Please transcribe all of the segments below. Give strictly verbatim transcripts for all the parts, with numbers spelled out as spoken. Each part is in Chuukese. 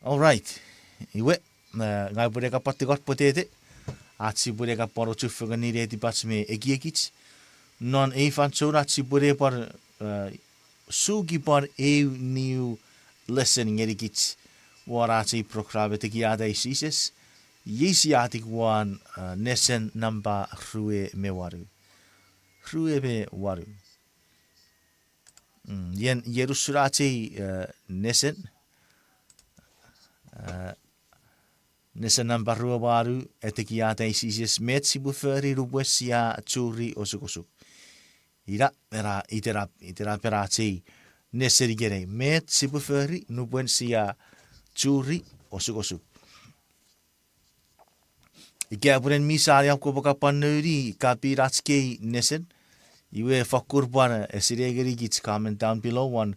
All right. Iwe, ngang upwene kapwa tingor pwetete ach sipwene kapwa ochufengen ngeni netipach me ekiekich non ei fansoun ach sipwene pwan suki pwan eu new lesson ngenikich won ach ei program Etekiatai Jises. Iei sia tik won nesen nampa rue me wanu. Rue me wanu. Ien, ien usun ach ei nesen, nesen nampa rue me wanu, Etekiatai Jises, met sipwe fori nupwen sia churi osukosuk. Ina, ena itenap, itenapen ach ei nesen ikenai, met sipwe fori nupwen sia churi osukosuk. Ika pwenen mi sani om kopwe kapwan nouni kapin ach kei nesen, iwe fokkun pwan esinei ngenikich comment down below won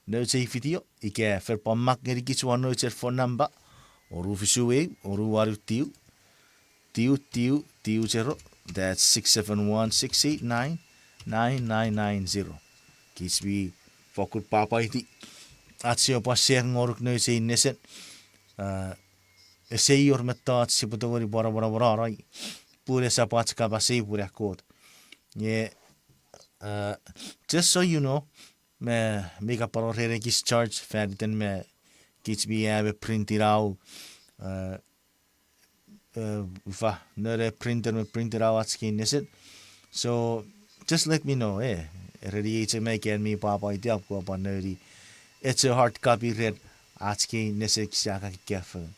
nouch ei video ika fen pwan mak ngenikich won nouch ei phone nampa, onu fisu eu onu wanu tiu, tiu tiu tiu zero, that's six seven one, six eight nine, nine nine nine zero. Kich mi fokkun pwapwaiti ach sipwe pwan share ngonuk nouch ei nesen. Ese wor mettoch sipwe tongeni pwan amonamonoi pun esap ach kapas ei pun a Kot. Nge, just so you know, me mi kapwan wor ekis charge faniten me kich mi aea me print inau, ifa, none printer me print inau ach kei nesen. So, just let me know, e, ereni ei chok me ika en mi pwapwaiti om kopwe pwan nouni echo hard copy ren ach kei nesen sia kan kafengen.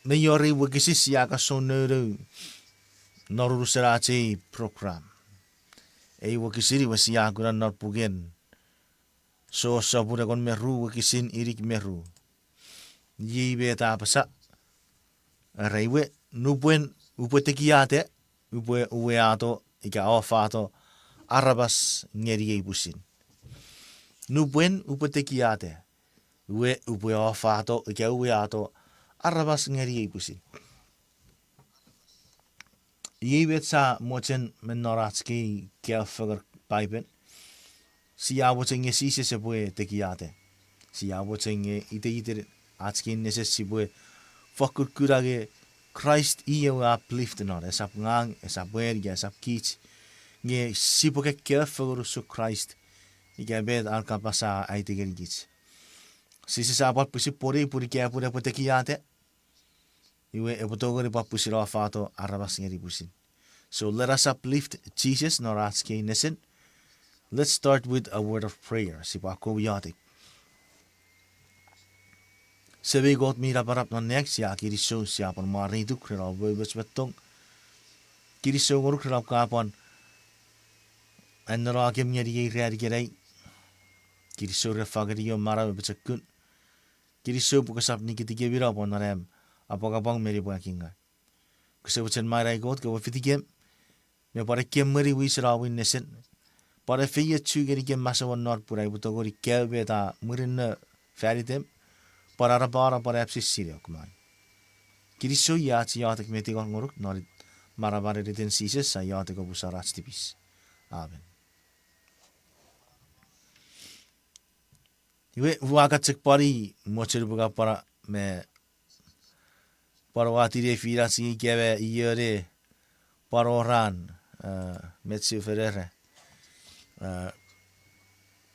Me wor ei wokisin sia kan sou nounou non unusen ach ei program. Ei wokisin iwe sia kuna non puken Sosopun engon me ru wokisin inik me ru. Iei met a apasa. Era iwe, nupwen upwe tekiata, upwe uwato ika afato aramas ngeniei pwisin. Nupwen upwe tekiata, iwe upwe afato ika uwato aramas ngeniei pwisin. Iei met sia mochen me non ach kei kaeo fengen Paipen. Sia mochen nge Jises epwe tekiata. Sia mochen nge iteiten ach kei nesen sipwe fokkun kuna nge Kraist i ewe a uplift non, esap ngang, esap en, ika esap kich. Nge sipwe kaeo fengen usun Kraist, ika met an kapas a aiti ngenikich. Jises a pwan pwisin pwonei pun ika pun epwe tekiata, iwe epwe tongeni pwan pwisin afato aramas ngeni pwisin. So let us uplift Jesus non ach kei nesen. Let's start with a word of prayer. Sipwe akkom iotek. Semei Kot mi napanap non nang, sia kinisou, sia pwan mwareituk ren om umoumoch me tong. Kinisou ngonuk ren om ka pwan annono akem ngeni ei ran ikenai. Kinisou ren fangeni om manau me pochokun. Kinisou pwe kosap nikitikem ina pwan non am apwangapwang me nipwakingaw. Kose mochen manau Kot kopwe fitikem me pwan ekkem mweni wisen om ei nesen, pwan efeiochu ngenikem masowen non pun aipwe tongeni kaeo met a murinno fanitem, pwan anapano pwan apsisineok man. Kinisou, ach iotek me tingor ngonuk non manaman iten Jises, sia iotek o pusan ach tipis. Amen. Iwe ua kan chok pwan mochen upwe kan pwan me pwan wati nefinach nge ika me ion e pwan wor an met sefan era.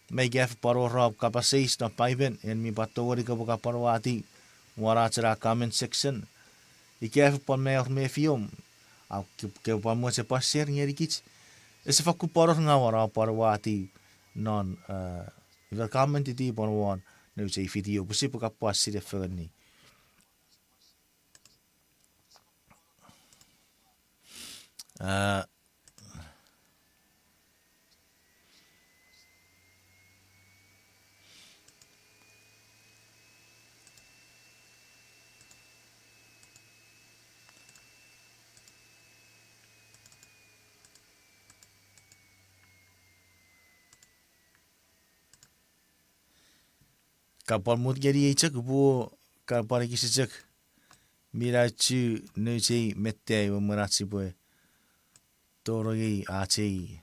Me ika fen pwan wor om kapas eis non Paipen en mi pwan tongeni kopwe kan pwan wati won ach ena comment section. Ika fen pwan me wor mefiom, a kopwe pwan mochen pwan share ngenikich. Ese fakkun pwan wor ngaw won om pwan wati non ifa comment iti pwan won nouch ei video pwe sipwe kan pwan sinei fengeni. Ka pwan mut ngeni ei chok, upwe ka pwan ekis chok mi na chu nouch ei metta we mwen ach sipwe tonong ei ach ei,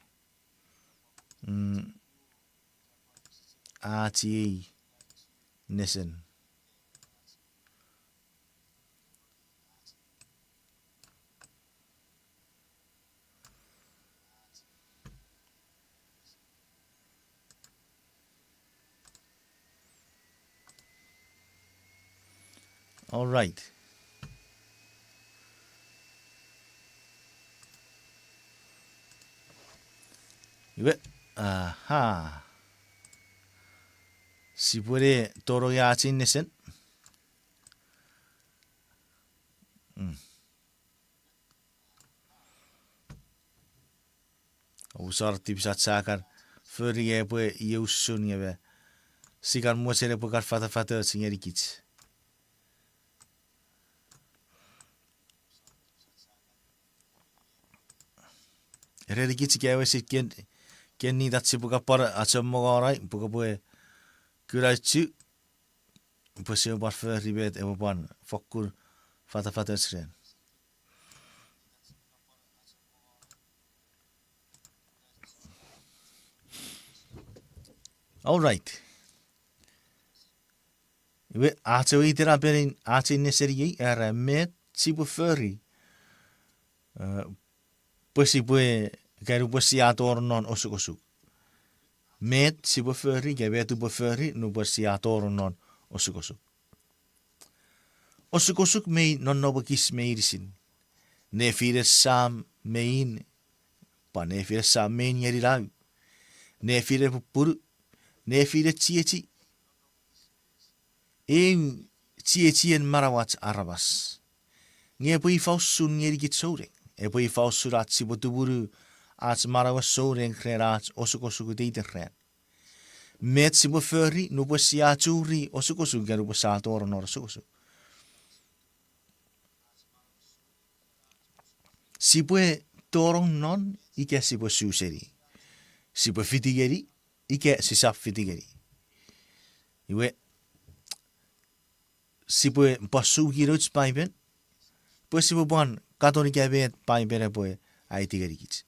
mm, ach ei nesen. All right. Iwe, aha. Sipwene tonong ach ei nesen. Mm. Ousap tipis ach sa kan fori epwe iei usun nge me sia kan mochen epwe kan fatafatoch ngenikich. Erenikich ika ewe sit ken, ken nit ach sipwe kan pwan achommongano, pwe kopwe kuna chu, pwe sipwe pwan fori met epwe pwan fokkun fatafatoch ren. All right. Iwe, ach ewe itenapen ach ei nesen iei, era met sipwe fori, eh, pwe sipwe, ika nupwen sia tonong non osukosuk. Met sipwe fori, ika met upwe fori nupwen sia tonong non osukosuk. Osukosuk mei nonnom ekis meinisin. Nefinen sam me in, pwan nefinen sam me in ngeni nau. Nefinen pupunu, nefinen chiechi. Eu chiechien manauach aramas. Nge epwe ifa usun ngenikich souneng? Epwe ifa usun ach sipwe tumunu ach manauen souneng ren ach osukosuk iteiten ran? Met sipwe fori nupwen sia churi osukosuk ika nupwen sia tonong non osukosuk? Sipwe tonong non ika sipwe su seni? Sipwe fiti ngeni ika sisap fiti ngeni? Iwe, sipwe pwan suki nouch Paipen, pwe sipwe pwan katon ika met Paipen epwe aiti ngenikich.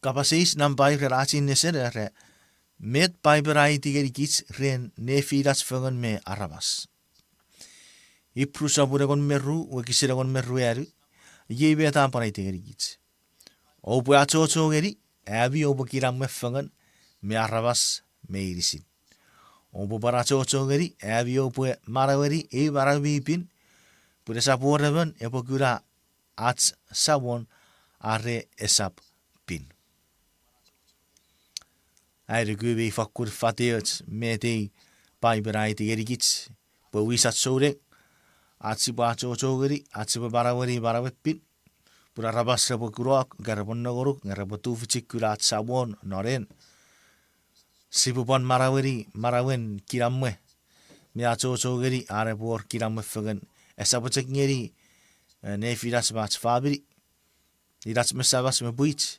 Kapas eis nampa eu ren ach ei nesen era, met Paipen a aiti ngenikich ren nefinach fengen me aramas? Ipru sopun engon me ru, wokisin engon me ruanu, iei met a pwan aiti ngenikich. Oupwe achocho ngeni, ami oupwe kinamwe fengen me aramas meinisin. Oupwe pwan achocho ngeni, ami oupwe manaueni ei manau mi pin, pun esap wor emon epwe kuna ach Samon are esap pin. Ai nuku mei fakkun fateoch met ei Paipen a aiti ngenikich, pwe wisach souneng, ach sipwe achocho ngeni, ach sipwe manaueni manauen pin, pun aramas repwe kunok, ika repwe nongonuk, nge repwe tufichin kuna ach Samon non en. Sipwe pwan manaueni manauen kinamwe me achocho ngeni an epwe wor kinamwe fengen, esap chok ngeni, eh, nefinach me ach famini, inach me samach me pwich,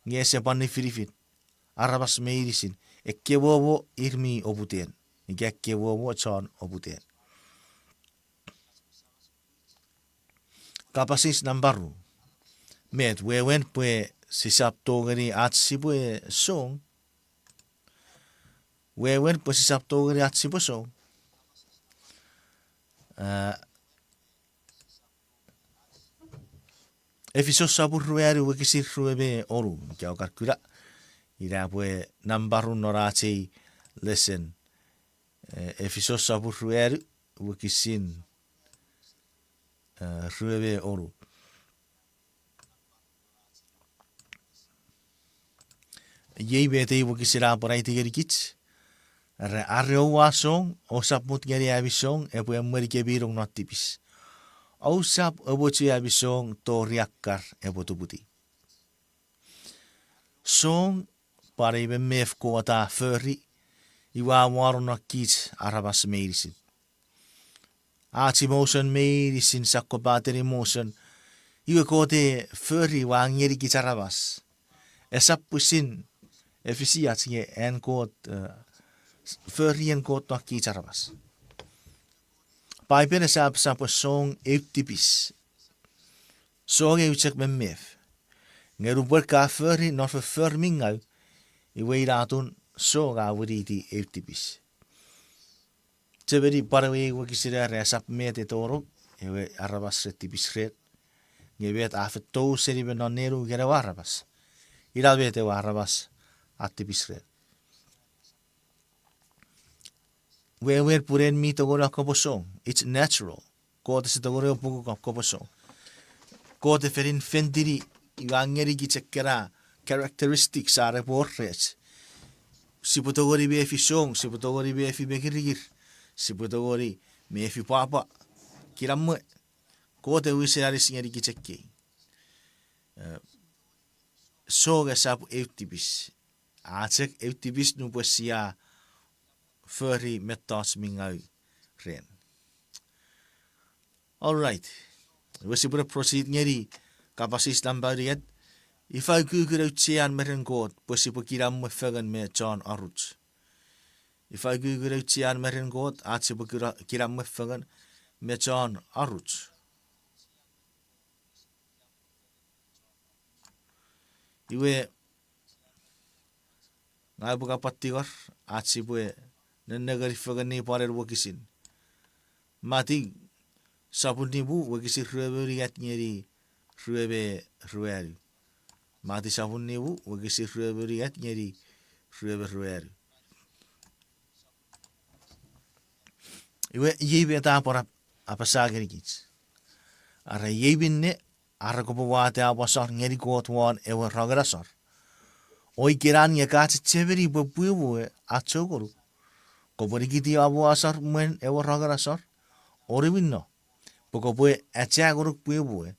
nge ese pwan nifinifin, aramas meinisin, ekkewe mo ir mi oputen, ika ekkewe mo chon oputen. Kapas eis nampa ru. Met wewen pwe sisap tongeni ach sipwe song? Wewen pwe sisap tongeni ach sipwe song? Ah, Efisos sopun ruanu wokisin rue me onu, ika oua kan kuna. Ina pwe nampa ru non ach ei lesen. Eh, Efisos sopun ruanu wokisin, eh, rue me onu. Iei met ei wokisin a pwan aiti ngenikich. Are, are oua song, ousap mut ngeni ami song epwe emwenikemi nong non tipis. Ousap amochu ami song tori akkar epwe tuputiw. Song pwan ei memef Kot a fori, iwe a wano non kich aramas meinisin. Ach emotion meinisin, sakkopaten emotion, iwe Kot e fori iwe a ngenikich aramas. Esap pwisin efisi ach nge an Kot, eh, forien Kot non kich aramas. Paipen ese apasa pwe song eu tipis. Song eu chok memef. Nge nupwen ka fori non foffor mi ngau, Iwe ina atun Song a winiti eu tipis. Chemeni pwan ewe ei wokisin a era esap met e tonong, ewe aramas re tipis ren. Nge met a fen tou seni me non nenuken ewe aramas, ina met ewe aramas a tipis ren. Wewen pun en mi tongeni a kopwe song, it's natural. Kot ese tongeni opuku kopwe song. Kot e fen inventini, iwe a ngenikich ekkena characteristics are epwe wor rech. Sipwe tongeni mefi song, sipwe tongeni mefi mekirikir, sipwe tongeni mefi pwapwa, kinamwe. Kot e wisen anis ngenikich ekkei. Eh, song esap eu tipis. A chok eu tipis nupwen sia fori mettoch mi ngau ren. All right. Iwe sipwe ne proceed ngeni kapas eis nampa unungat. Ifa ukukun auchean me ren Kot pwe sipwe kinamwe fengen me chon oruch? Ifa ukukun auchean me ren Kot ach sipwe kina-, kinamwe fengen me chon oruch? Iwe, ngang upwe kapwa tingor ach sipwe nennengeni fengen neponen wokisin. Mati sopun nimu wokisin rue me unungat ngeni rue me ruanu. Mati sopun nimu wokisin rue me unungat ngeni rue me ruanu. Iwe iei met a pwan ap-, apasa ngenikich. Are iei minne, are kopwe wate om asor ngeni Kot won ewe rongen asor, o ikenan nge ka chechemeni pwe pwium we a chou ngonuk, kopwe nikiti om we asor mwen ewe rongen asor, o niwinno, pwe kopwe acha ngonuk pwium we,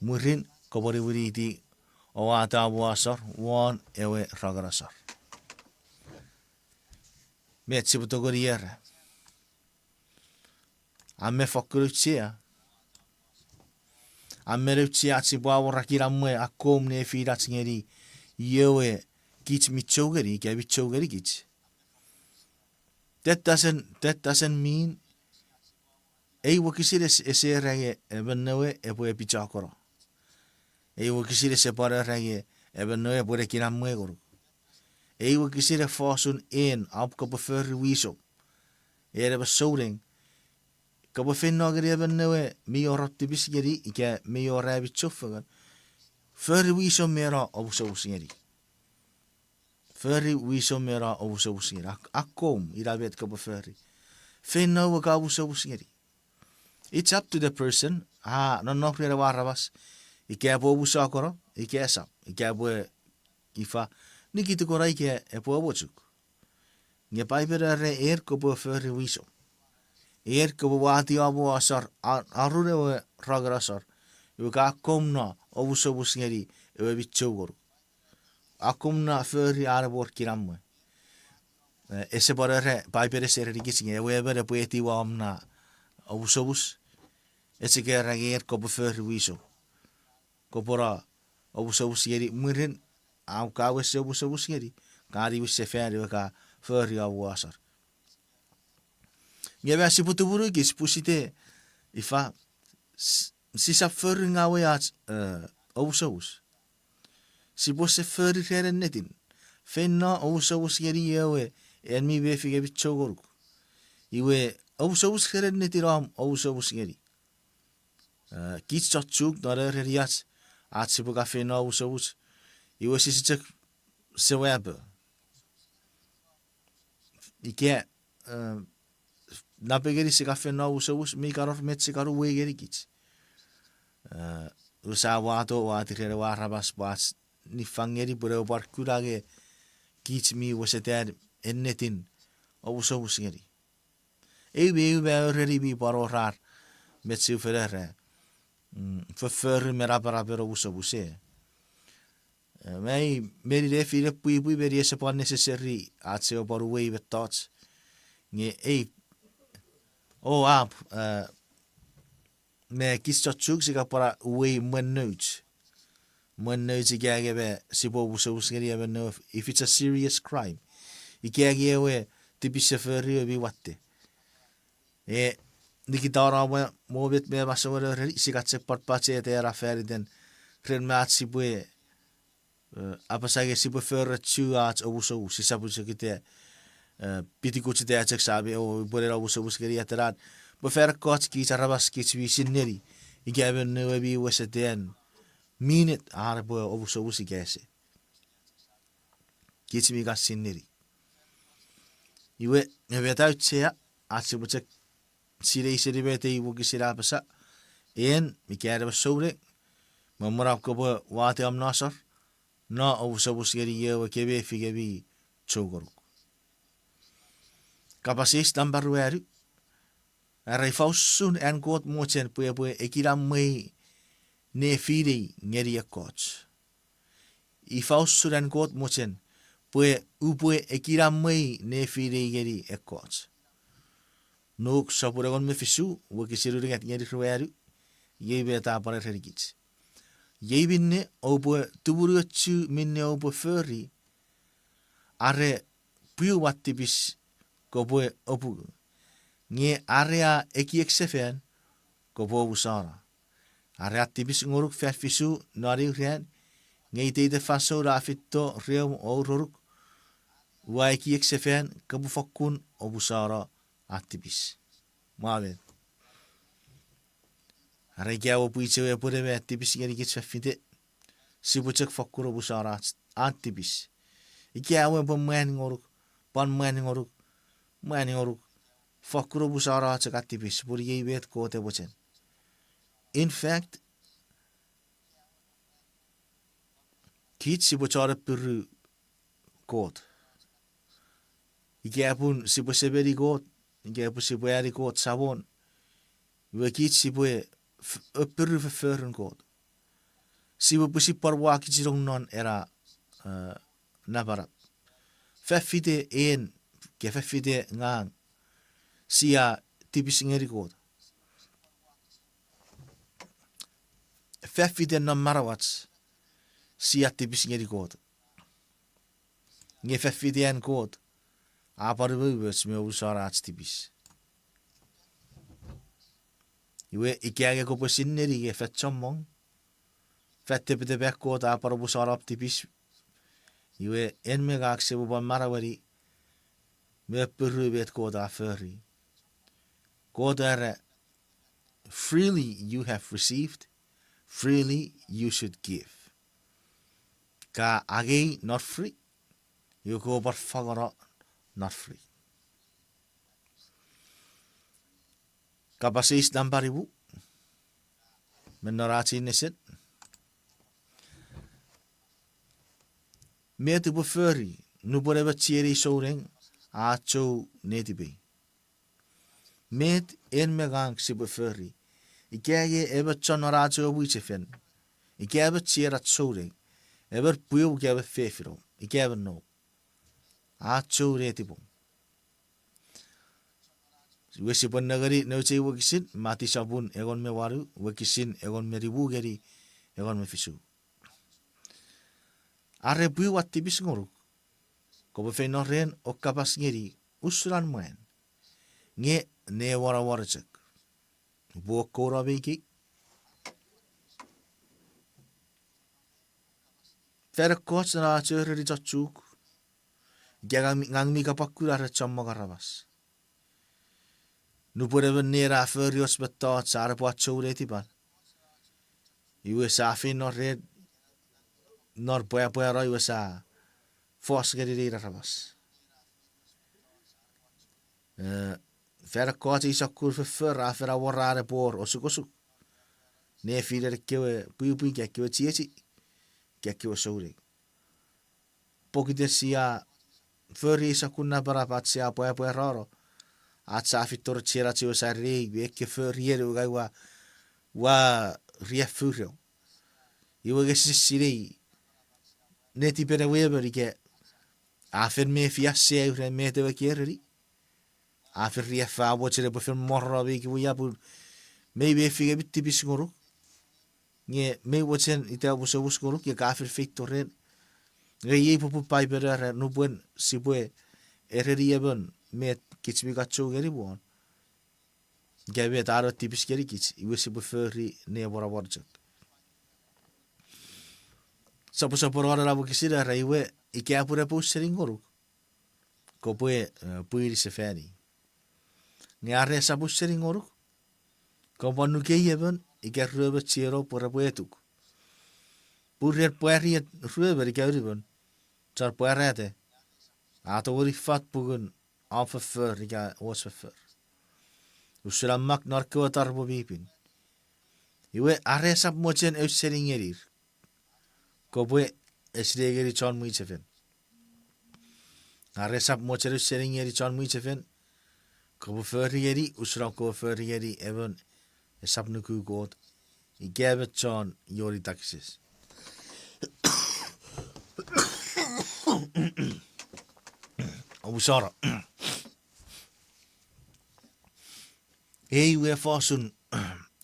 mwirin kopwe niwiniti o wate om we asor won ewe rongen asor. Met sipwe tongeni era? A men fokkun auchea. A men auchea ach sipwe awora kinamwe akkom nefinach ngeni iewe kich mi chou ngeni, ika mi chou ngenikich. That doesn't, that doesn't mean, ei wokisin es-, ese era nge emon we epwe epichokono. Ei wokisin ese pwan era nge emon we epwe ne kinamwe ngonuk. Ei wokisin e fosun en om kopwe fori wisom. En emon souneng, kopwe feino ngeni emon we mi wor om tipis ngeni ika mi wor ami chufengen, fori wisom me no omusomus ngeni. Fori wisom me no omusomus ngeni. Ak-, akkom ina met kopwe fori. Feino we ka omusomus ngeni. It's up to the person, a nonnom ren ewe aramas, ika epwe omusokono ika esap, ika epwe ifa, nikitukono ika epwe omochuk. Nge Paipen a era en kopwe fori wisom. En kopwe wati om we asor a-, arun ewe rongen asor. Iwe ka akkom no omusomus ngeni ewe mi chou ngonuk. Akkom no fori an epwe wor kinamwe. Eh, ese pwan era, Paipen ese erenikich nge ewe emon epwe etiwa om na omusomus. Ese chok era nge en kopwe fori wisom. Kopwe no omusomus ngeni mwirin, am ka wes omusomus ngeni, ka niwin sefan iwe ka fori om we asor. Nge ma sipwe tumunukich pwe site, ifa, s-, sisap fori ngaw ach, eh, omusomus. Sipwe se fori ren ennetin. Feino omusomus ngeni ewe, en mi mefi nge mi chou ngonuk. Iwe, omusomus ren ennetin om omusomus ngeni. Eh, kich chon Chuuk non ereniach, ach sipwe ka feino omusomus. Iwe sise chok sewapo. Ika, eh, napengeni sia ka feino omusomus, mi kan wor met sia kan uwei ngenikich. Eh, use wato, wati ren ewe aramas pwe ach niffang ngeni pwe ewe pwan kuna nge kich mi wesetan ennetin omusomus ngeni. Eu me eu me ereni mi pwan wor ar met sia fen era, mm, fofforun me napanapen omusomus e. Eh, mei, meni nefinen pwipwi, meni ese pwan necessary ach sipwe pwan uwei mettoch. Nge ei, o ap, eh, me kich chon Chuuk sia ka pwan uwei mwen nouch. Mwen nouch ika nge me sipwe omusomus ngeni emon we if it's a serious crime. Ika nge ewe tipis e fori we mi watte. E, nikitano mwo, mwo met me masowen ereni, sia ka chok pwan pacheta ena fan iten ren me ach sipwe apasa nge sipwe forochu ach omusomus, sisap chok ita, pitikuchuta chok sami o upwene omusomus ngeni atenan, pwe fan ekkoch kich aramas kich mi sinneni, ika emon newe mi wesetan minit an epwe omusomus ika ese. Kich mi kan sinneni. Iwe, nge met auchea, ach sipwe chok sinei seni met ei wokisin a apasa, en, ika en emon souneng, me mwen kopwe wate om nosor, no omusomus ngeni ewe ke mefi nge mi chou ngonuk. Kapas eis nampa ruanu, are ifa usun an Kot mochen pwe epwe ekinamwei nefinei ngeni ekkoch? Ifa usun an Kot mochen pwe upwe ekinamwei nefinei ngeni ekkoch? Nuk sopun engon me fisu, wokisin unungat ngeni ruanu, iei met a pwan erenikich. Iei minne oupwe tumunuochu minne oupwe fori, are pwium an tipis kopwe opungu. Nge are a ekiek sefan, kopwe omusano. Are a tipis ngonuk fan fisu non eu ran, nge iteiten fansoun a feito reom o uronuk, ua ekiek sefan, kopwe fokkun omusano an tipis. Mwamen. Are ika ewe pwich ewe epwene me a tipis ngenikich fan fite, sipwe chok fokkun omusano ach an tipis. Ika ewe epwe mwan ngonuk, pwan mwan ngonuk, mwan ngonuk, fokkun omusano chok an tipis, pun iei met Kot e mochen. In fact, kich sipwe chon appiru Kot. Ika pun sipwe semeni Kot, ika pun sipwe ani Kot Samon, iwe kich sipwe appiru fofforun Kot. Sipwe pwisin pwan wakichinong non ena napanap. Fan fite en, ika fan fite ngang, sia tipis ngeni Kot. Fan fite non manauach, sia tipis ngeni Kot. Nge fan fite an Kot a pwan umoumoch me omusano ach tipis. Iwe ika nge kopwe sinneni nge fan chommong, fan tepetep an Kot a pwan omusano om tipis. Iwe en me ngang sipwe pwan manaueni me appiru met Kot a fori. Kot a era, freely you have received, freely you should give. Ka angei non free, iwe kopwe pwan fangeno non free. Kapas eis nampa nimu, me non ach ei nesen. Met upwe fori nupwen emon chienei souneng a chou netipei? Met en me ngang sipwe fori ika nge emon chon non ach ewe mwichefen, ika emon chienach souneng, emon pwium ika emon fefinom ika emon nom a chou netipom? Iwe sipwe nengeni nouch ei wokisin, Mati sopun engon me wanu, wokisin engon me nimu ngeni engon me fisu. Are pwium an tipis ngonuk, kopwe feino ren o kapas ngeni usun an mwan, nge ne wonawon chok. Upwe kouno me ikei. Fan ekkoch non ach ereni chon Chuuk, ika ngang mi, ngang mi kapakuna ren chommong aramas. Nupwen emon nein a fori och mettoch are pwe a chou netipan, iwe sia feino ren non pwapwano iwe sia fos ngeni nein aramas. Fan ekkoch ei sokkun foffor a fen awora an epwe wor osukosuk nefinen ekkewe pwipwi ika ekkewe chiechi ika ekkewe souneng. Pokiten sia fori ei sokkun napanap ach sia pwapwano, ach sia feito ren chienach iwe sia ereni, me ke fori ena, ngang ua, ua riaffou ren. Iwe nge sise sinei netipen ewe emon ika a fen mefi a sau ren met ewe ke ereni. A fen riaffou, a mochen epwe fen morono me ikewe ia pun mei mefi nge mi tipis ngonuk, nge mei mochen ita omusomus ngonuk nge ka fen feito ren. Nge iei popun Paipen a era nupwen sipwe ereni emon met kich mi kan chou ngeni won, ika met a no tipis ngenikich, iwe sipwe fori ne wonawon chok. Soposoponon ena wokisin a era, iwe, ika pwe epwe ausening ngonuk, kopwe, eh, pwini sefani. Nge are esap ausening ngonuk, kopwe nukei emon ika ruemon chienei pwe repwe etuk. Pun ren pwari ruemon ika unumon chon pwarata, a tongeni fat pungun om foffor ika och foffor. Usun a mak non kewe taropwe mi pin. Iwe, are esap mochen ausening ngenir, kopwe esinei ngeni chon mwichefen. Are esap mochen ausening ngeni chon mwichefen, kopwe fori ngeni usun om kopwe fori ngeni emon esap nuku Kot, ika emon chon ioni takises. Omusano. Ei we fosun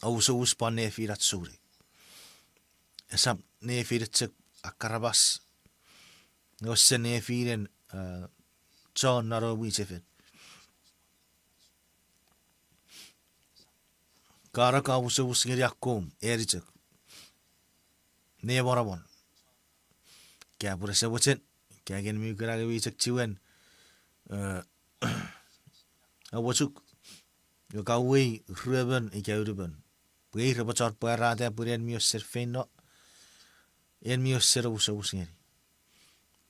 omusomus pwan nefinach souneng. Esap nefinen chok akkarapas, nge ese nefinen, eh, chon non ewe mwichefen. Ka no ka omusomus ngeni akkom, eni chok. Ne monomon. Ka pun ese mochen, ka ken mi kuna nge mi chok chiwen, eh, amochuk, iwe ka uwei ruemon ika unumon. Pwe ir repwe chon pwarata pwe en mi osen feino, en mi osen omusomus ngeni.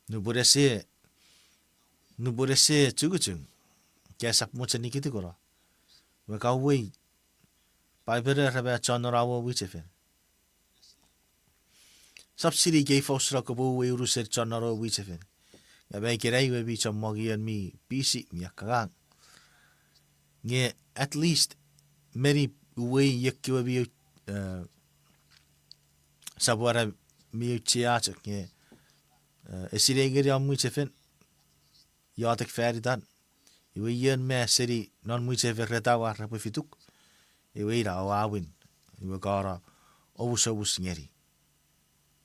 Nupwen ese, nupwen ese chunguchung, ika esap mochen nikitikono, iwe ka uwei, Paipen a era pwe chon non ewe mwichefen. Sap sinei ikei ifa usun kopwe uwei unusen chon non ewe mwichefen. Nge me ikenai iwe mi chommong ion mi busy, mi akkangang. Nge at least meni uwei ekkewe mi, eh, sap era mi auchea chok nge, eh, esinei ngeni om mwichefen, iotek fan itan. Iwe ion me seni non mwichefen reta war repwe fituk. Iwe ina oua win. Iwe ka no omusomus ngeni.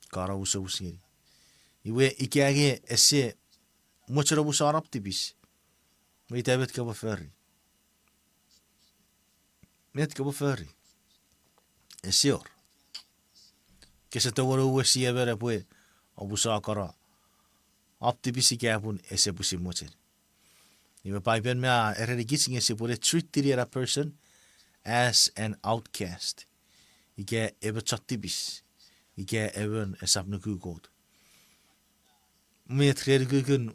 Ka no omusomus ngeni. Iwe ika nge ese mochen omusano om tipis, meta met kopwe fori? Met kopwe fori? Ese wor. Kese tongeni uwei emon epwe omusano om tipis ika pun ese pwisin mochen. Iwe Paipen me a erenikich nge sipwene treat-ini ena person as an outcast. Ika emon chon tipis. Ika emon esap nuku Kot. Met ren ukukun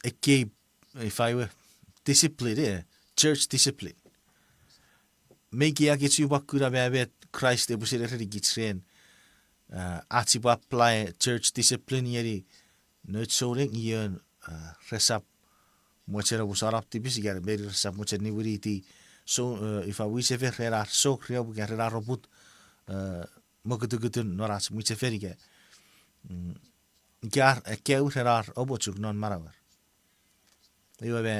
ekkei, ifa we, discipline, eh, church discipline. Me ika kich sipwe kuna me met Kraist epwe sinei erenikich ren, eh, ach sipwe apply church discipline ngeni nouch souneng ion, eh, resap mochen omusano om tipis ika meni resap mochen niwiniti, so, eh, ifa mwichefen ren ar sok riaffou ika ren ar oput, eh, mokutukutun non ach mwichefen ika, mm, ika ar, eh, ekkewe ren ar omochuk non manauer. Iwe me,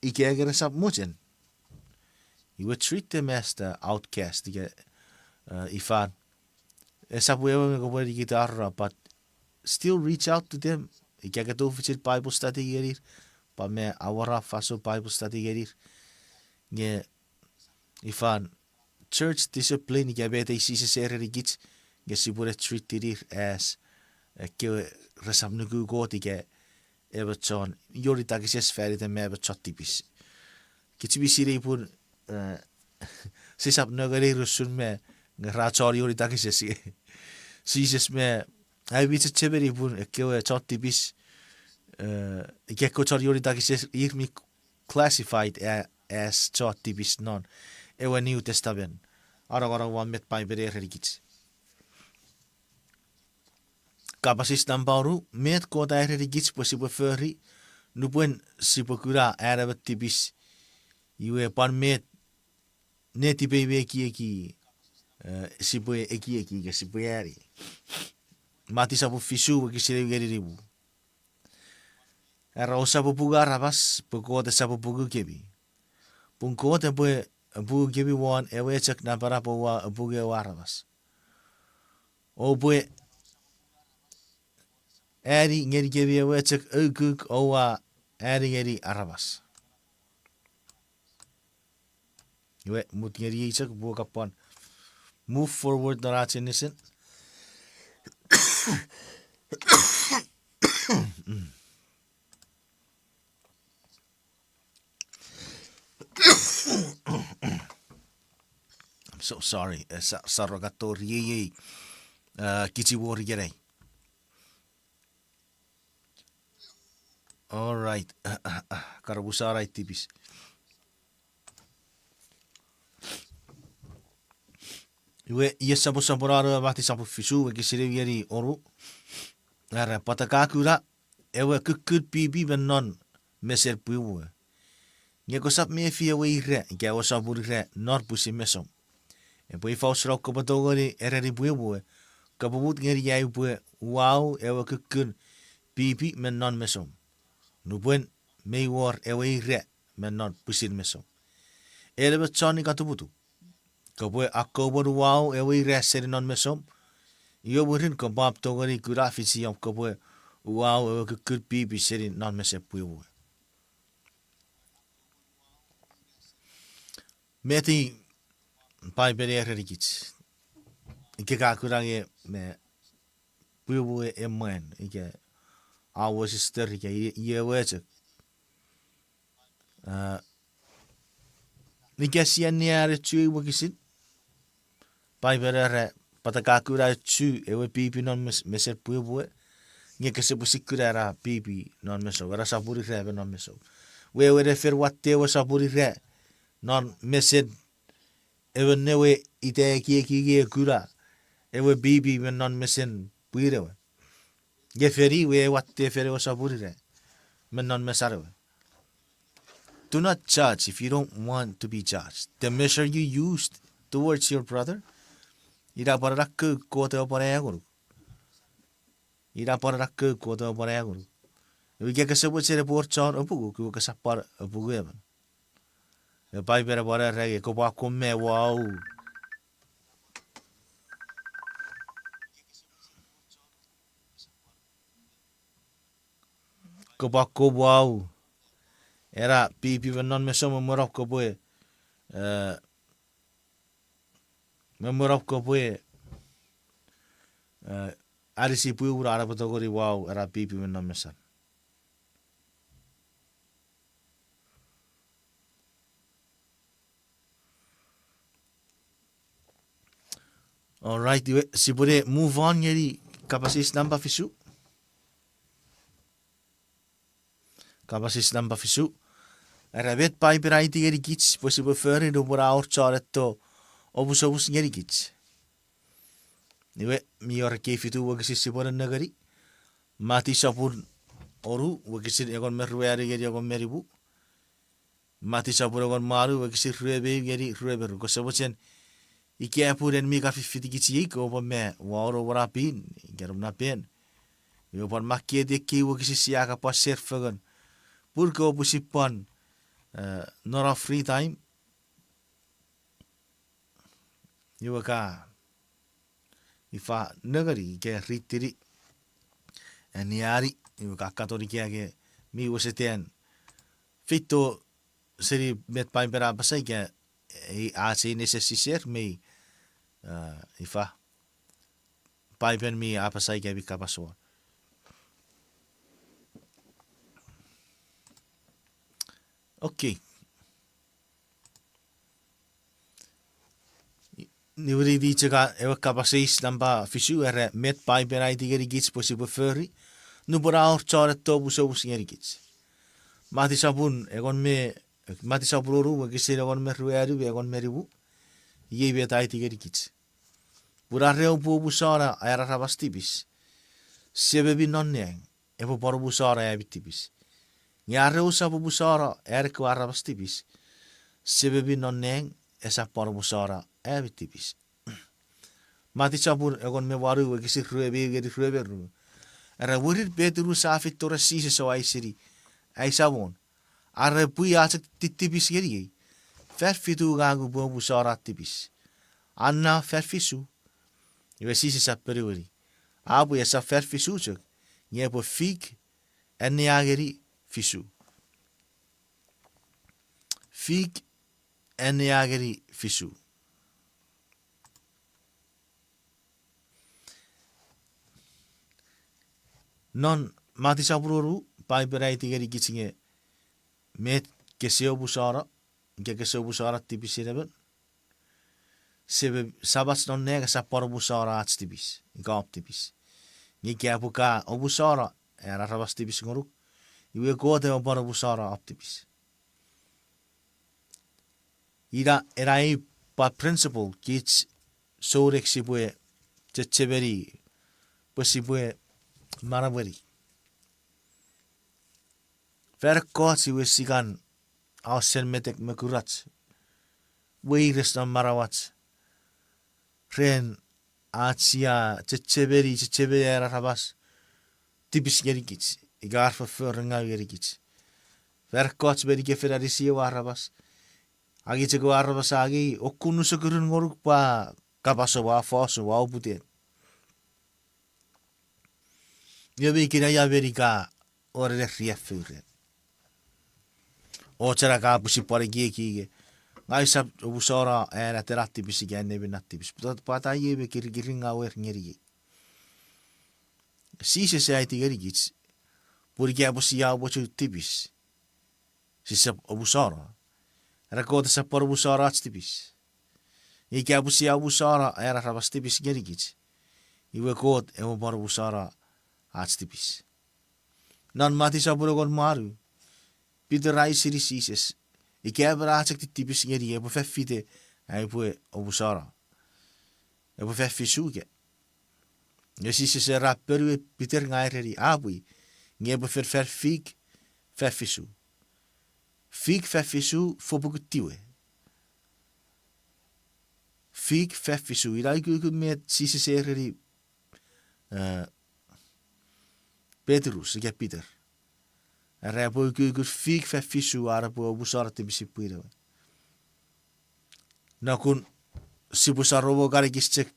ika nge resap mochen, iwe treat them as the outcast ika, eh, ifan. Esap wewe nge kopwe nikiti ar ra, but still reach out to them. Ika ke tufichin Bible study ngenir, pwan me awora fansoun Bible study ngenir. Nge ifan church discipline ika met ei Jises a erenikich, nge sipwene treat-inir as ekkewe resap nuku Kot ika emon chon ioni takises fan itan me emon chon tipis. Kich mi sinei pun, eh, sisap nongenir usun me nge ra chon ioni takises. Jises me, ai mi chechemeni pun ekkewe chon tipis, eh, ika ekkewe chon ioni takises ir mi classified a-, as chon tipis non ewe New Testament. Anongonong won met Paipen a erenikich. Kapas eis nampa wonu, met Kot a erenikich pwe sipwe fori nupwen sipwe kuna an emon tipis, iwe pwan met netipei me ekieki, eh, sipwe ekieki ika sipwe ani. Mati sopun fisu wokisin ew ngeni nimu. Era, ousap apungu aramas pwe Kot esap apungu kemi. Pun Kot epwe apungu kemi won ewe chok napanap oua apungu ewe aramas. Oupwe ani ngenikemi ewe chok ukuk oua ani ngeni aramas. Iwe, mut ngeni ei chok pwe ka pwan move forward non ach ei nesen. I'm so sorry. Eh, sa, sa rong kato riei, eh, kichi wori ikenai. All right. Karapusa ai tipis. Iwe, iei sopwosopwonon ewe Mati sopun fisu, wokisin ew ngeni onu. Era, pwata ka kuna ewe kukkun pipi me non mesen pwipwi we, nge kosap mefi ewe ira ika ewe sopun ira non pwisin mesom? Epwe ifa usun om kopwe tongeni ereni pwipwi we, kopwe mut ngeni ai upwe uwau ewe kukkun pipi me non mesom, nupwen mei wor ewe ira me non pwisin mesom? En emon chon nikatuputup, kopwe akkomwen uwau ewe ira seni non mesom, iwe mwirin kopwe tongeni kuna fichi om kopwe uwau ewe kukkun pipi seni non mesen pwipwi we. Met ei Paipen a erenikich? Ika ka kuna nge me pwipwi we emwen, ika a wor sister, ika i-, iwe chok. Ah, ika sia anneani chu ei wokisin, Paipen era, pwata ka kuna chu ewe pipi non mes-, mesen pwipwi we, nge kosapw si kuna ena pipi non mesom, ena sopun ira me non mesom. Wewen fen watte ewe sopun ira non mesen emon we ita ekieki nge kuna ewe pipi me non mesen pwin we. Nge fen i we watte fen ewe sopun ira me non mesan we. Do not judge if you don't want to be judged. The measure you used towards your brother, ina pwan ena kou Kot epwe pwan angonuk. Ina pwan ena kou Kot epwe pwan angonuk. Iwe ika kese mochen epwe wor chon apunguk, iwe kosap pwan apungu emon. Ewe Paipen a pwan era nge kopwe akkom me wau. Kopwe akkom wau ena pipi me non mesom me mwen om kopwe, eh, me mwen om kopwe, eh, anisi pwipwi we an epwe tongeni wau ena pipi me non mesan. All right, iwe, sipwene move on ngeni kapas eis nampa fisu. Kapas eis nampa fisu. Era met Paipen a aiti ngenikich pwe sipwe fori nupwen a wor chon etto omusomus ngenikich. Iwe, mi wor ekkei fitu wokisin sipwene nengeni. Mati sopun onu, wokisin engon me ruanu ngeni engon me nimu. Mati sopun engon me wanu, wokisin rue me ew ngeni rue me ru. Kose mochen ika pun en mi kan fifiti kich iei, kopwe pwan me won om na pin, ika nom na pen. Iwe pwan makketi ekkei wokisin sia kan pwan share fengen. Pun kopwe pwisin pwan, eh, non om free time, iwe ka ifa nengeni ika ritini, anneani, iwe ka katon ika ke mi wesetan feito seni met Paipen a apasa ika ei ach ei nesen si share me, ah, ifa Paipen mi apasa ika mi kapas won. Okay. Niwiniti chok ewe kapas eis nampa fisu, era met Paipen a aiti ngenikich pwe sipwe fori nupwen a wor chon etto omusomus ngenikich. Mati sopun engon me, Mati sopun onu wokisin engon me ruanu me engon me nimu. Iei met a aiti ngenikich. Pun are oupwe omusano an aramas tipis, Sememi non nang epwe pwan omusano ami tipis. Nge are ousap omusano an ekkewe aramas tipis, Sememi non nang esap pwan omusano ami tipis. Mati sopun engon me wanu wokisin rue me ew ngeni rue me ru. Era mwirin Petrus a feito ren Jises o aisini, Ai Samon, are pwii a chok titipis ngeniei, fan fitu ngang upwe omusano an tipis? An na fan fisu? Iwe Jises a ponueni, A pwe esap fan fisu chok, nge epwe fik annea ngeni fisu. Fik annea ngeni fisu. Non Mati sopun wonu, Paipen a aiti ngenikich nge met kese omusano, ika kese omusano tipisin emon, Semach non nang esap pwan omusano ach tipis ika om tipis. Nge ika pwe ka omusano an aramas tipis ngonuk, iwe Kot ewe pwan omusano om tipis. Ina ena ei pwan principle kich souneng sipwe chechemeni pwe sipwe manaueni. Fan ekkoch iwe sia kan ausening metek me kurach, weires non manauach ren ach sia chechemeni, chechemeni an aramas tipis ngenikich ika ar foffor ngau ngenikich. Fan ekkoch meni ke fen anisi ewe aramas, angei chok ewe aramas, angei, o kun nusukurun ngonuk pwe a kapasom, a fosun, a oputen. Nge mi kinaia meni ka wor ena riaffou ren. O chena ka pwisin pwan ekieki nge, ngang usap omusano an aten an tipis ika an nemin an tipis. Pwata, pwata iei me kirikiringawer ngeniei? Jises a aiti ngenikich pwe ika pwe sia mochen tipis, sisap omusano. Ena Kot esap pwan omusano ach tipis. Ika pwe sia omusano an aramas tipis ngenikich, iwe Kot ewe pwan omusano ach tipis. Non Mati sopun engon me wanu, Peter a eisini Jises ika emon a chok tipis ngeni epwe fen fite an epwe omusano, epwe fen fisu ika. Nge Jises era ponueni Peter nge a ereni, apwi, nge epwe fen fan fik fan fisu. Fik fan fisu fopuku tiwe. Fik fan fisu. Ina ukukun met Jises a ereni, eh, Petrus ika Peter. Era epwe ukukun fik fan fisu an epwe omusano tipisin pwin ewe. Nokun sipwe saromo kan ekis chok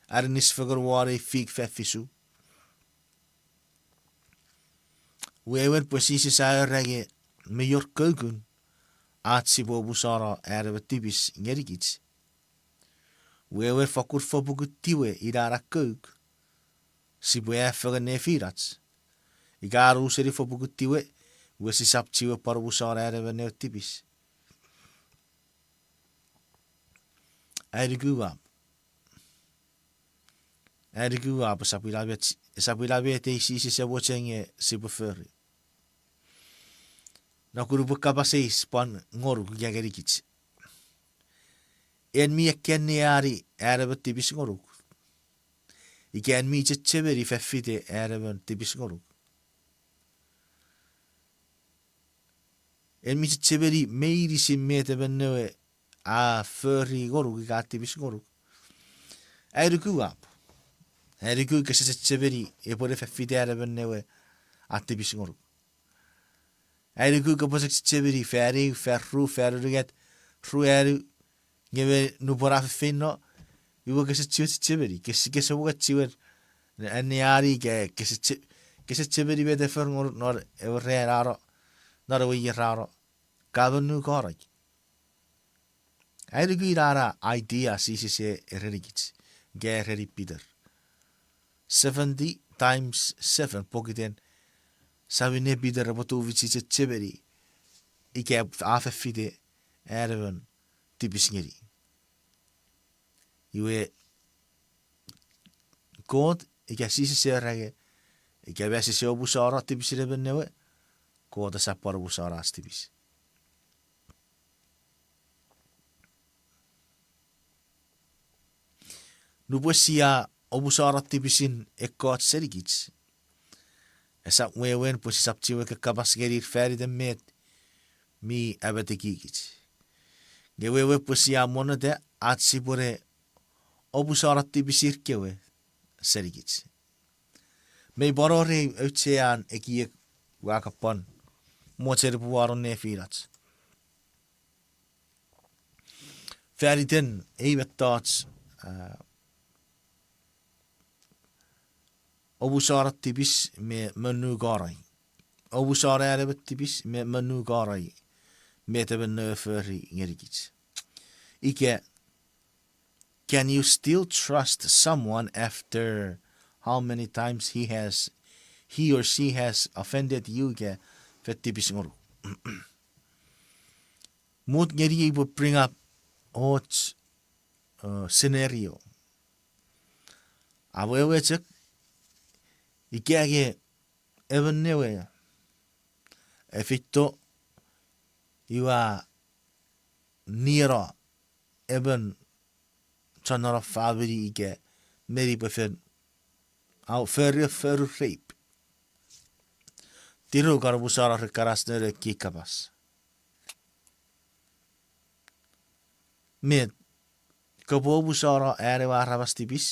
aninis fengen won ei fik fan fisu. Wewen pwe Jises a era nge mi wor koukun ach sipwe omusano an emon tipis ngenikich. Wewen fokkun fopuku tiwe ina ena kouk, sipwe aea fengen nefinach. Ika a nu seni fopuku tiwe, iwe sisap chiwen pwan omusano an emon ewe tipis. Ai nuku ap. Ai nuku ap, esap ina met, esap ina met ei Jises a mochen nge sipwe fori. Nokun upwe kapas eis pwan ngonuk ika ngenikich. En mi akkanneani an emon tipis ngonuk? Ika en mi chechemeni fan fite an emon tipis ngonuk? En mi chechemeni meinisin met emon ewe a fori ngonuk ika a tipis ngonuk? Ai nuku ap. Ai nuku kese chechemeni epwe ne fan fite an emon ewe a tipis ngonuk. Ai nuku kopwe chok chechemeni fan eu, fan ru, fan unungat, ruanu, nge me nupwen a fefeino, iwe kese chiwen chechemeni, kese, kese mwo chiwen anneani ika kese che-, kese chechemeni met a fori ngonuk non ewe ran a no, non ewe ier a no. Ka monnu konai. Ai nuku ina ena idea Jises a erenikich, ika a ereni Peter. Seventy times seven, pokiten sa minne Peter epwe tufich chechemeni ika a fen fite an emon tipis ngeni. Iwe Kot, ika Jises a era nge, ika me sise omusano tipisin emon ewe, Kot esap pwan omusano ach tipis. Nupwen sia omusano tipisin ekkoch senikich, esap wewen pwe sisap chiwen kakapas ngenir fan iten met mi ametekikich. Nge wewen pwe sia monnota ach sipwene omusano tipisir kewe senikich. Mei pwan wor ei auchean ekiek ua kan pwan mochen upwe wanong nefinach. Fan iten ei mettoch, a, omusano tipis me monnu konai. Omusano an emon tipis me monnu konai met emon ewe a fori ngenikich. Ika, can you still trust someone after how many times he has he or she has offended you ika fen tipis ngonuk. Mut ngeniei upwe bring up och, uh, scenario. Awewe chok, ika nge emon ewe a feito, iwe a nieno emon chon non famini ika meni pwe fen, a fori, fori rape. Tirou kan omusano ren kanas non ekkei kapas. Met, kopwe omusano an ewe aramas tipis?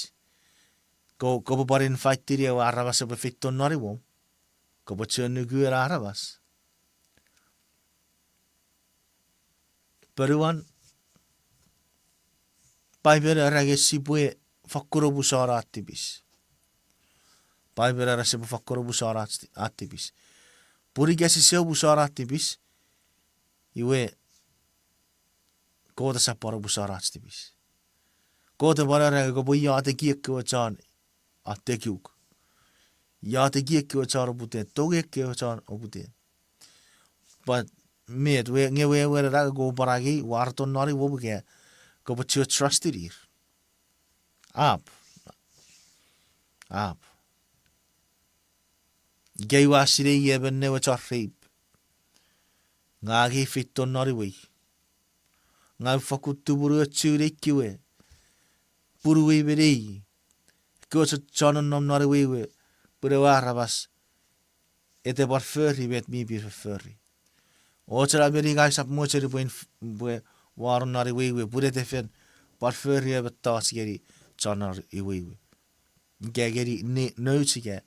Ko, kopwe pwan invite-ini ewe aramas epwe feito non imwom? Kopwe chuen nuku ena aramas? Ponuan, Paipen era nge sipwe fakkun omusano an tipis. Paipen era sipwe fakkun omusano an tipis. Pun ika sise omusano an tipis, iwe Kot esap pwan omusano ach tipis. Kot epwe pwan era nge kopwe ioteki ekkewe chon atekuk. Ioteki ekkewe chon oputen, tongei ekkewe chon oputen. But met, we, nge wewen ena kopwe pwan angei war tonong non imwom ika kopwe chuen trust-inir? Apw. Apw. Ika ua sinei emon ewe chon rape, ngang ei feito non imwei, ngang ua fakkun tumunuochu nei kewe punuwei me nei kewe chon nonnom non ewe imw, pun ewe aramas ete pwan fori met mi pin fofori. Ochun meni ngang usap mochen pwe, pwe ua nonnom non ewe imw pun ete fen pwan fori ewe mettoch ngeni chon non ewe imw, ika ngeni nouch ika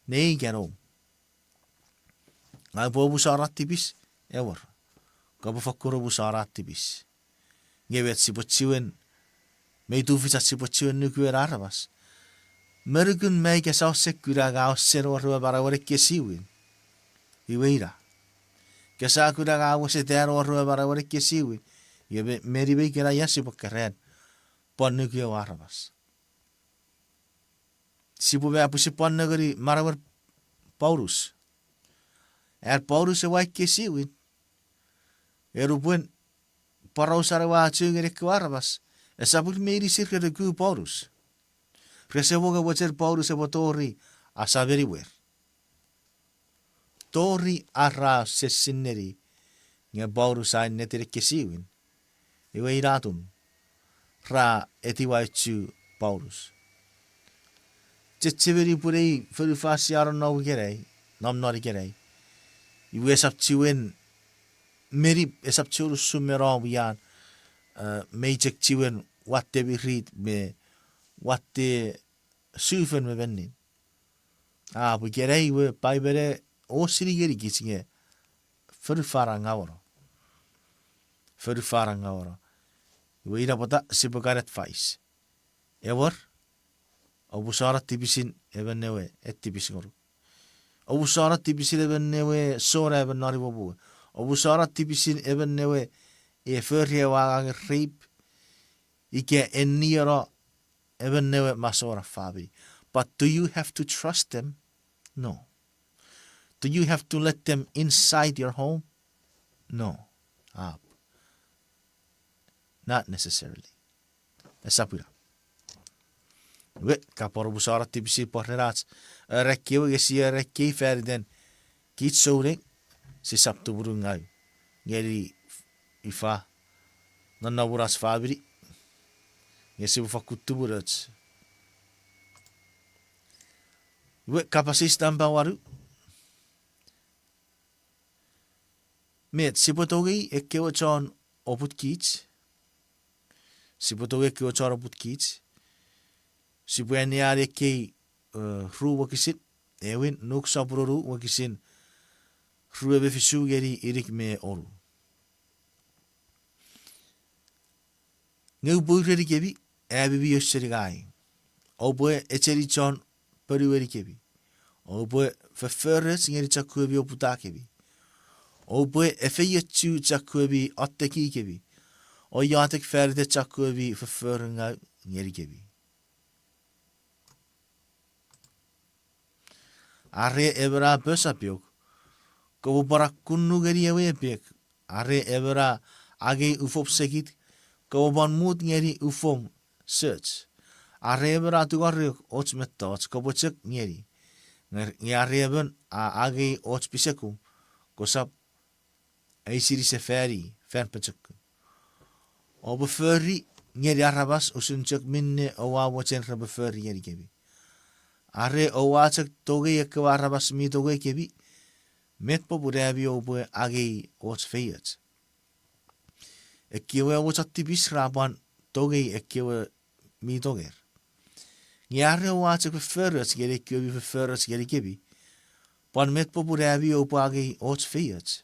nei ika nom. Ngang upwe omusano an tipis? Ewer. Kopwe fakkun omusano an tipis. Nge met sipwe chiwen, mei tufich ach sipwe chiwen nuku ena aramas? Me nukun me ika sa ose kuna ngang ose wor ewe manauen ekkesiwin, iwe ina. Ika sa kuna ngang weseta wor ewe manauen ekkesiwin, iwe me, meni me ikenan ia sipwe keran pwan nuku ewe aramas? Sipwe mei pwisin pwan nengeni manauen Paulus. An Paulus ewe ekkesiwin, e nupwen porausan ewe a chou ngeni ekkewe aramas, esap ir meinisin re nuku Paulus. Rese mongo mochen Paulus epwe tori asameni mwer. Tori ar ra sesin neni nge Paulus a ennetin ekkesiwin, iwe ina atun ra etiwa ochu Paulus. Chechemeni pwe ei fonufan sia nonnom ikenai, nom non ikenai, iwe esap chiwen, meni esap chiwen usun me nom ian, eh, mei chok chiwen watte mirit me watte sufen me mennin. A pwe ikenai iwe Paipen e osini ngenikich nge fonufan a ngauono. Fonufan a ngauono. Iwe ina pwata sipwe kan advice. Ewer, omusano tipisin emon ewe e tipis ngonuk. Omusano tipisin emon ewe sona emon non imwom we. Omusano tipisin emon ewe e fori ewe angangen rape ika e nieno emon ewe masouan famini. But do you have to trust them? No. Do you have to let them inside your home? No. Apw. Not necessarily. Esap ina. Iwe, ka pwan omusano tipisin pwan ren ach erekiei we, nge sia erekiei fan iten kich souneng, sisap tumunu ngau ngeni ifa nonnomun ach famini, nge sipwe fakkun tumunoch. Iwe, kapas eis nampa wanu. Met, sipwe tongei ekkewe chon oput kich? Sipwe tongei ekkewe chon oput kich? Sipwe anneani ekkei, eh, ru wokisin, ewin, Luk sopun wonu wokisin rue me fisu ngeni inik me wonu. Nge upwe urenikemi, ami mi ausening ngang, oupwe echeni chon ponuenikemi, oupwe fofforoch ngeni chokewe mi oputakemi, oupwe efeiochu chokewe mi atekikemi, o iotek fan iten chokewe mi fofforungau ngenikemi. Are emon a posapeok, kopwe pwan akkunnu ngeni ewe epek. Are emon a angei ufom sekit, kopwe pwan mut ngeni ufom soch. Are emon a tungoreok och mettoch, kopwe chok ngeni. Nge, nge are emon a angei och pisekum, kosap eisini sefani fan pochokun. Oupwe fori ngeni aramas usun chok minne oua mochen repwe fori ngenikemi. Are oua chok tongei ekkewe aramas mi tongeikemi, met popun ami oupwe angei och feioch? Ekkewe ewe chon tipis ra pwan tongei ekkewe mi tonger. Nge are oua chok fofforoch ngeni ekkewe mi fofforoch ngenikemi, pwan met popun ami oupwe angei och feioch?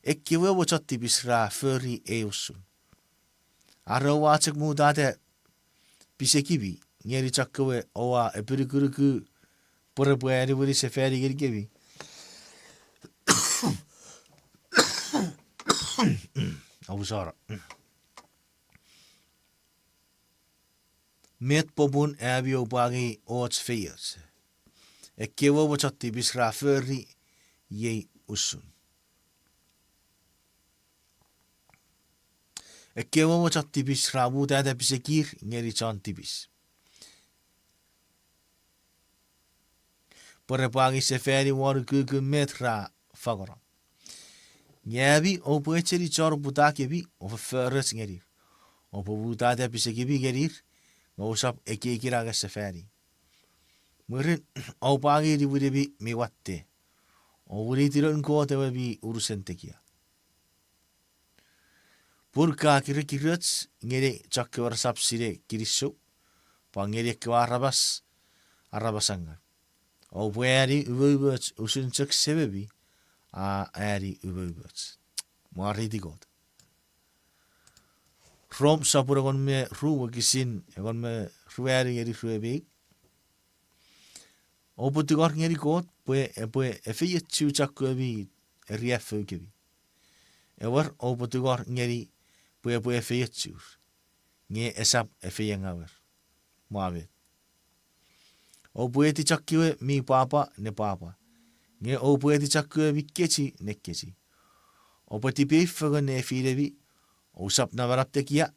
Ekkewe ewe chon tipis ra fori ei usun. Are oua chok mutata pisekimi ngeni chokkewe oua epinukunuku pwe repwe aniwini sefani ngenikemi. Omusano. Met popun ami oupwe angei och feioch? Ekkewe ewe chon tipis ra fori iei usun. Ekkewe ewe chon tipis ra mutata pisekir ngeni chon tipis pwe repwe angei sefani won ukukun met ra fangeno. Nge ami oupwe echeni chon oputakemi o fofforoch ngenir. Oupwe mutata pisekimi ngenir, nge ousap ekiekin angei sefani. Mwirin oupwe angei niwinimi mi watte, o winiti noun Kot ewe mi unusen tekia. Pun ka kirikiroch ngeni chokkewe resap sinei kinisou, pwan ngeni ekkewe aramas, aramas angang. Oupwe ani umoumoch usun chok Sememi a ani umoumoch. Mwareiti Kot. Rom sopun engon me ru wokisin engon me ruanu ngeni rue me ew. Oupwe tungor ngeni Kot pwe epwe efeiochu chokkewe mi eriaffoukemi. Ewer, oupwe tungor ngeni pwe epwe efeiochur, nge esap efeiengawer. Mwa met. Oupwe eti chokkewe mi pwapwa ne pwapwa, nge oupwe eti chokkewe mi kechiw ne kechiw. Oupwe tipeu fengen nefinemi, ousap namanam tekia,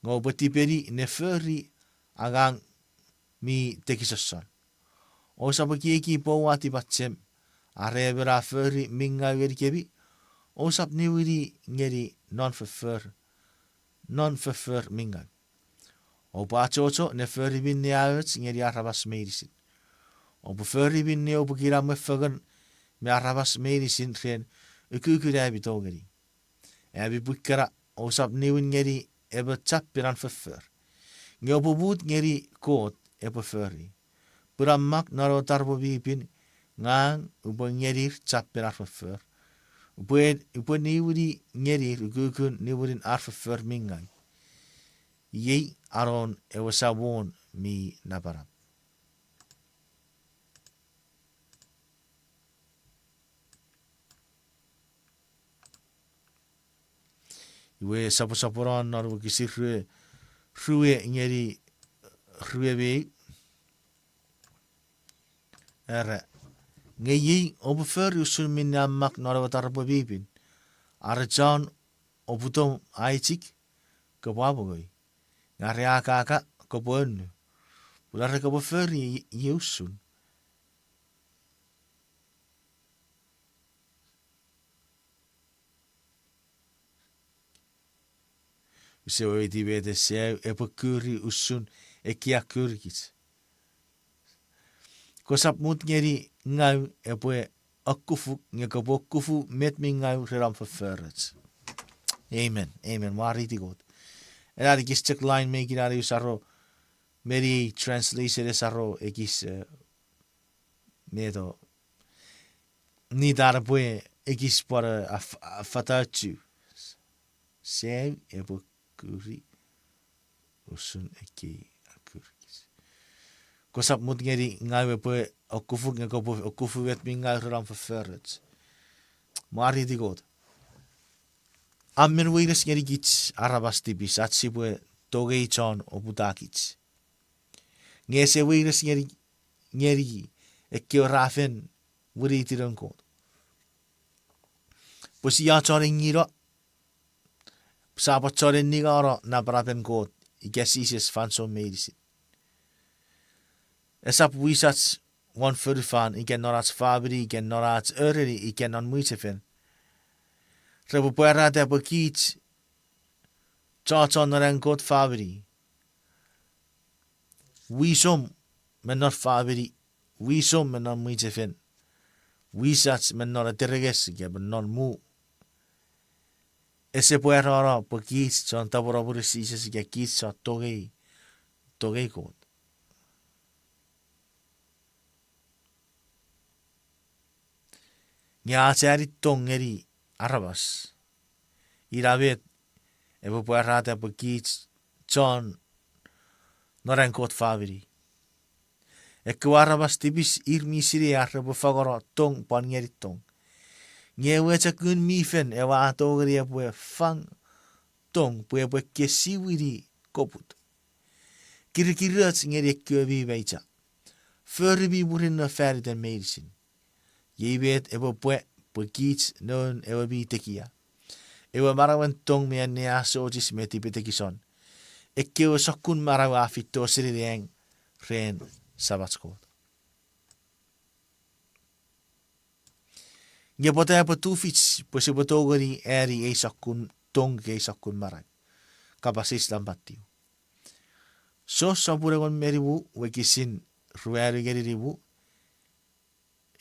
nge oupwe tipeni ne fori angang mi tipetekison. Ousap ekieki pwe oua tipachem, are emon a fori mi ngau ngenikemi, ousap niwini ngeni non foffor, non foffor mi ngau. Oupwe achocho ne fori minne a och ngeni aramas meinisin. Oupwe fori minne oupwe kinamwe fengen me aramas meinisin ren ukukun ami tongeni. Ami pwi kana, ousap niwin ngeni emon chappen an foffor, nge oupwe mut ngeni Kot epwe fori. Pun a mak non ewe taropwe mi pin, ngang upwe ngenir chappen ar foffor. Upwe, upwe niwini ngenir ukukun niwinin ar foffor mi ngau. Iei anon ewe Samon mi napanap. Iwe soposoponon non wokisin rue, rue ngeni rue me ew. Era, nge iei oupwe fori usun minne a mak non ewe taropwe mi pin. Are chon oputom a echik, kopwe amongoi. Nge are a kaka, kopwe onnu. Pun are kopwe fori iei usun. Use weweiti met e, Sau epwe kuri usun ekkei a kurikich. Kosap mut ngeni ngau epwe okkufuk, nge kopwe okkufu met mi ngau ren om fofforoch. Amen. Amen. Mwareiti Kot. Ena ekis chok line me ikenai usaro meni translation esaro ekis, eh, meto. Ni tara pwe ekis pwan, eh, af-, afatachu. Sau epwe kuri usun ekkei a kurikich. Kosap mut ngeni ngau epwe okkufuk, nge kopwe okkufu met mi ngau ren om fofforoch. Mwareiti Kot. A men weires ngenikich aramas tipis ach sipwe tongei chon oputakich. Nge ese weires ngeni, ngeni ekkewe ra fen winiti noun Kot. Pwe sia chon engino, sap chon eningano napanapen Kot ika Jises fansoun meinisin. Esap wisach won fonufan ika non ach famini ika non ach ereni ika non mwichefen repwe pwarata pwe kich chochon non an Kot famini. Wisom me non famini, wisom me non mwichefen, wisach me non aterenges ika me non muu. Ese pwarano pwe kich chon tapweno mwirin Jises ika kich chon tongei, tongei Kot. Nge ach ani tong ngeni aramas, ina met epwe pwarata pwe kich chon non an Kot famini. Ekkewe aramas tipis ir mi sinei ar repwe fangeno tong pwan ngeni tong. Nge ewe chok Ngun mi Fel ewe a tongeni epwe fang tong pwe epwe kesiwini koput. Kirikiroch ngeni ekkewe mi maicha. Fori mi murinno fan iten meinisin. Iei met epwe pwe, pwe kich noun ewe mi tekia, ewe manauen tong mi anneasochis me tipetekison, ekkewe sokkun manau a feito seni nang ren Samach Kot. Nge pwata epwe tufich pwe sipwe tongeni ani ei sokkun tong ika ei sokkun manau? Kapas eis nampa tiw. Jon sopun engon me nimu, wokisin ruanu ngeni nimu,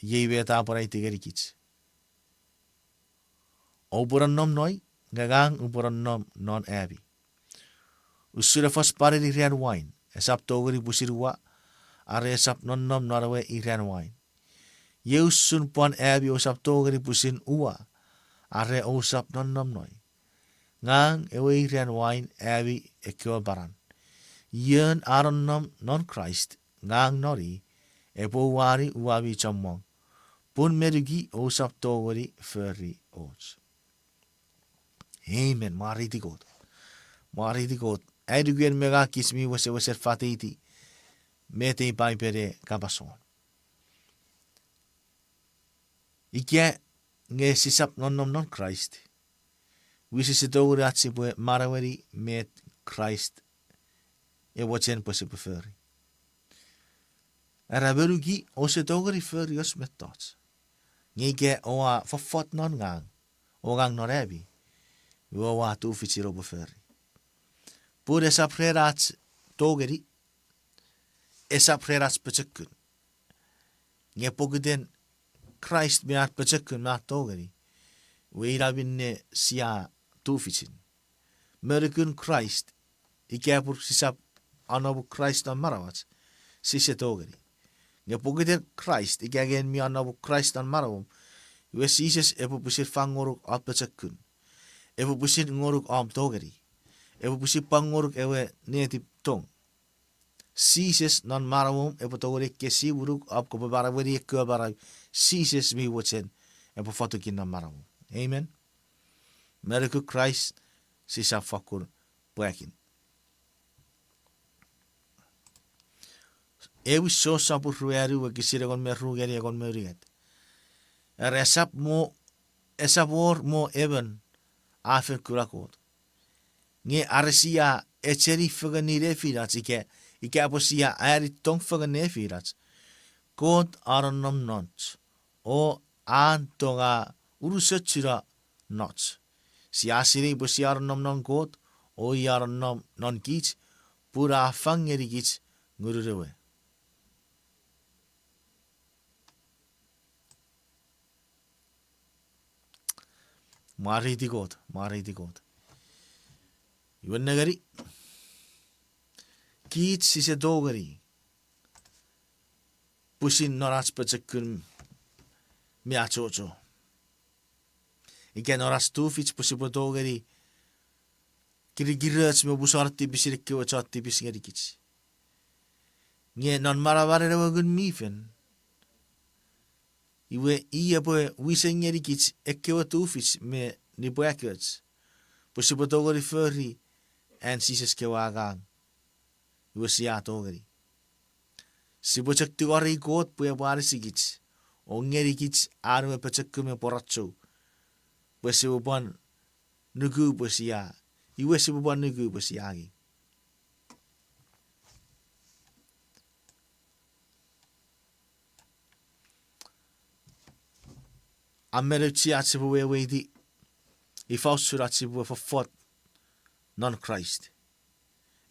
iei met a pwan aiti ngenikich: Oupwe nonnom noi, nge ngang upwe nonnom non ami. Usun efoch panen iran wain esap tongeni pwisin uwa, are esap nonnom non ewe iran wain, iei usun pwan ami ousap tongeni pwisin uwa, are ousap nonnom noi. Ngang ewe iran wain, ami ekkewe panan. Ion a nonnom non Kraist, ngang non i, epwe uwani uwa mi chommong, pun me nuki ousap tongeni fori och. Amen. Mwareiti Kot. Mwareiti Kot. Ai nukun me ngang kich mi wesewesen fateiti met ei Paipen a kapas won. Ika nge sisap nonnom non Kraist, iwe sise tongeni ach sipwe manaueni met Kraist e mochen pwe sipwe fori. Era, me nuki ouse tongeni fori och mettoch. Nge ika oua fofot non ngang, o ngang non ami, iwe oua tufichin oupwe fori. Pun esap ren ach tongeni, esap ren ach pochokun. Nge pokiten Kraist me an pochokun me an tongeni, iwe ina minne sia tufichin. Me nukun Kraist, ika pun sisap anomu Kraist non manauach, sise tongeni. Nge pokiten Kraist, ika nge en mi anomu Kraist non manauom, iwe Jises epwe pwisin fang ngonuk om pochokun. Epwe pwisin ngonuk om tongeni. Epwe pwisin pwan ngonuk ewe netip tong. Jises non manauom epwe tongeni ekkesiwinuk om kopwe manaueni ekkewe manau Jises mi mochen epwe fotuki non manauom. Amen. Me nukun Kraist, sisap fakkun pwakin. Ewin Jon sopun ruanu, wokisin engon me ru ngeni engon me unungat. Era, esap mo, esap wor mo emon a fen kuna Kot. Nge are sia echeni fengen nefinach ika, ika pwe sia ani tong fengen nefinach, Kot a nonnom noch, o an tong a unusochuno noch. Sia sinei pwe sia nonnom non Kot, o i a nonnom non kich, pun a fang ngenikich Ngunun ewe. Mwareiti Kot, mwareiti Kot. Iwe nengeni, kich sise tongeni pwisin non ach pochokun me achocho, ika non ach tufich pwe sipwe tongeni kirikiroch me omusano tipisin ekkewe chon tipis ngenikich. Nge non manamanen ewe Ngun mi Fel, iwe i epwe wisen ngenikich ekkewe tufich me nipwakoch pwe sipwe tongeni fori an Jises kewe angang. Iwe sia tongeni. Sipwe chok tingorei Kot pwe epwe anisikich o ngenikich an we pochokun me pworacho, pwe sipwe pwan nuku pwe sia, iwe sipwe pwan nuku pwe sia nging. A men auchea ach sipwe weweiti ifa usun ach sipwe fofot non Kraist,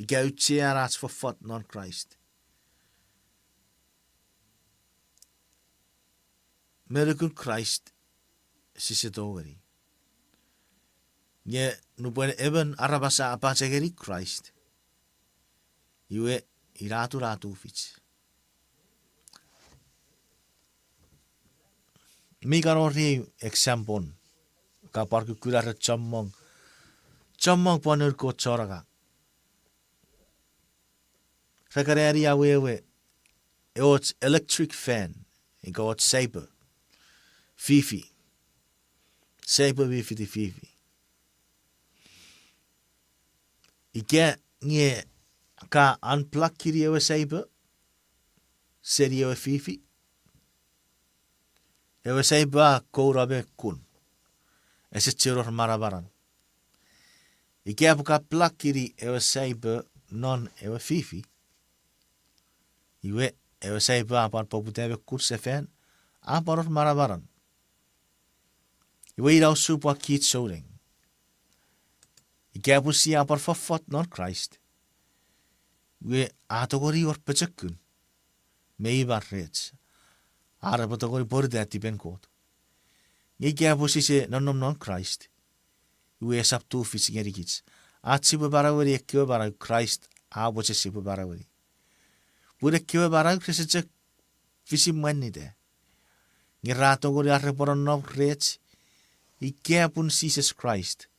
ika auchean ach fofot non Kraist. Me nukun Kraist sise tongeni. Nge nupwen emon aramas a apacha ngeni Kraist, iwe ina atun a tufich. Mi kan wor ei example, ka pwan kukkuna ren chommong, chommong pwan noun Kot chon angang. Re kan ani awewe ew och electric fan, ika och saipo, fifi. Saipo mi fiti fifi. Ika nge ka unplug-ini ewe saipo seni ewe fifi, ewe saipo a kouno me kun. Ese chiwen wor manamanan. Ika pwe ka plug-ini ewe saipo non ewe fifi, iwe ewe saipo a pwan poputa me kun sefan, a pwan wor manamanan. Iwe ina usun pwan kich souneng. Ika pwe sia pwan fofot non Kraist, iwe a tongeni wor pochokun me iman rech, are epwe tongeni pwonueta tipen Kot. Nge ika pwe sise nonnom non Kraist, iwe esap tufich ngenikich ach sipwe manaueni ekkewe manau Kraist a mochen sipwe manaueni. Pun ekkewe manau rese chok fisi mwanita, nge ra tongeni ar repwe nonnom rech, ika pun Jises Kraist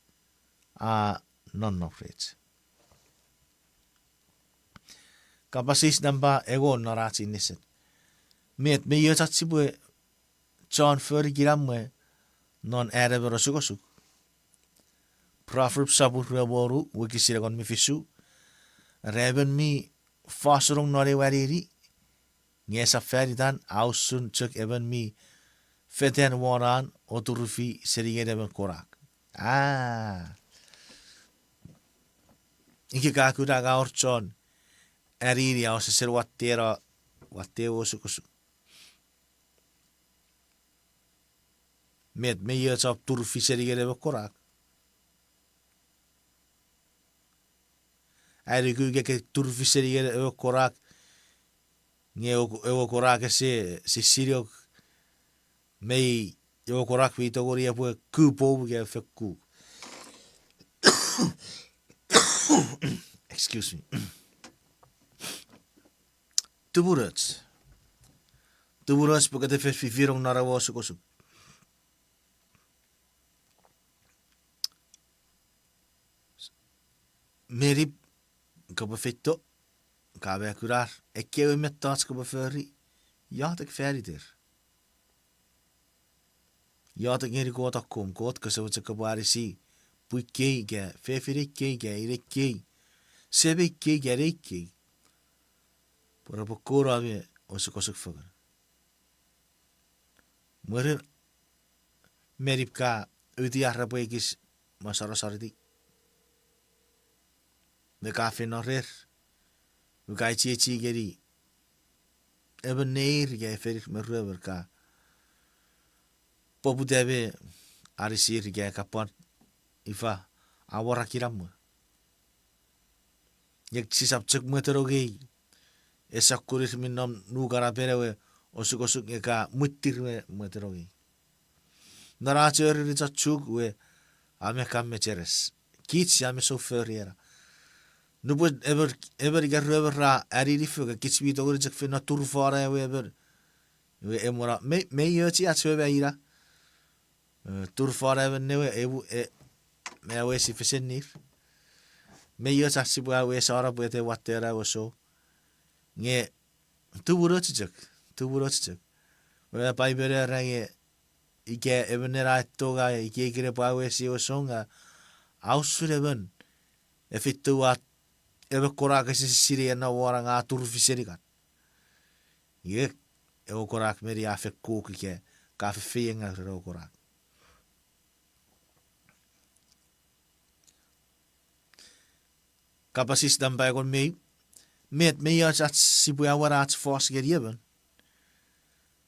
a nonnom rech. Kapas eis nampa engon non ach ei nesen. Met mei och ach sipwe chon fori kinamwe non an emon osukosuk? Proverbs sopun rue me wonu, wokisin engon me fisu. Ra emon mi fosonong non ew anini, nge esap fan itan, a usun chok emon mi fetan won an o turufi seni ngeni emon konak. A, ika ka kuna nge a wor chon anini a wesewesen watteno, watte ewe osukosuk. Met mei och om turufi seni ngeni emon konak? Ai nuku ika ke turufi seni ngeni ewe konak, nge ewe, ewe konak ese sisineok, mei, ewe konak mi tongeni epwe ku poum ika efekuk. Excuse me. Tumunoch. Tumunoch pwe kete fen fifinong non ewe osukosuk. Meni kopwe feito, ka me kunar ekkewe mettoch kopwe fori, iotek fan iter. Iotek ngeni Kot akkom, Kot, kose mochen kopwe anisi pwii kei ika fefinei kei ika inei kei, semei kei ika nei kei, pwe repwe kouno me osukosuk fengen. Mwirin, meni ka uti ar repwe ekis mosonoson iti, me ka feino rer, me ka chiechi ngeni emon neir ika ew fenir me ruemon, ka poputa me anisir ika ka pwan ifa, a wor ar kinamwe. Nge sisap chok mwetenongei, esap kunir mi nom nukanapen ewe osukosuk nge ka mwittir me mwetenongei. Non ach eoreni chon Chuuk we, a me kan mecheres. Kich sia me soufori ena. Nupwen emon, emon ika ruemon ra anini fengen, kich mi tongeni chok feino turufona ewe emon. Iwe emwena, mei, mei ochi ach we ma ina. E, turufona emon newe, ewe, e, me awesi fesenir. Mei och ach sipwe awesano pwe ete watteno ewe song. Nge tumunoch chok, tumunoch chok. Pwe Paipen era nge ika emon ena a tonga ika ikenai pwe awesi ewe song, a usun emon efeitou a, emon konak ese sinei ena wona nge a turufi senikan. Ie, ewe konak meni a fen kuk ika ka fefeiengau ren ewe konak. Kapas eis nampa engon me ew. Met, mei och ach sipwe awena ach fos ngeni emon?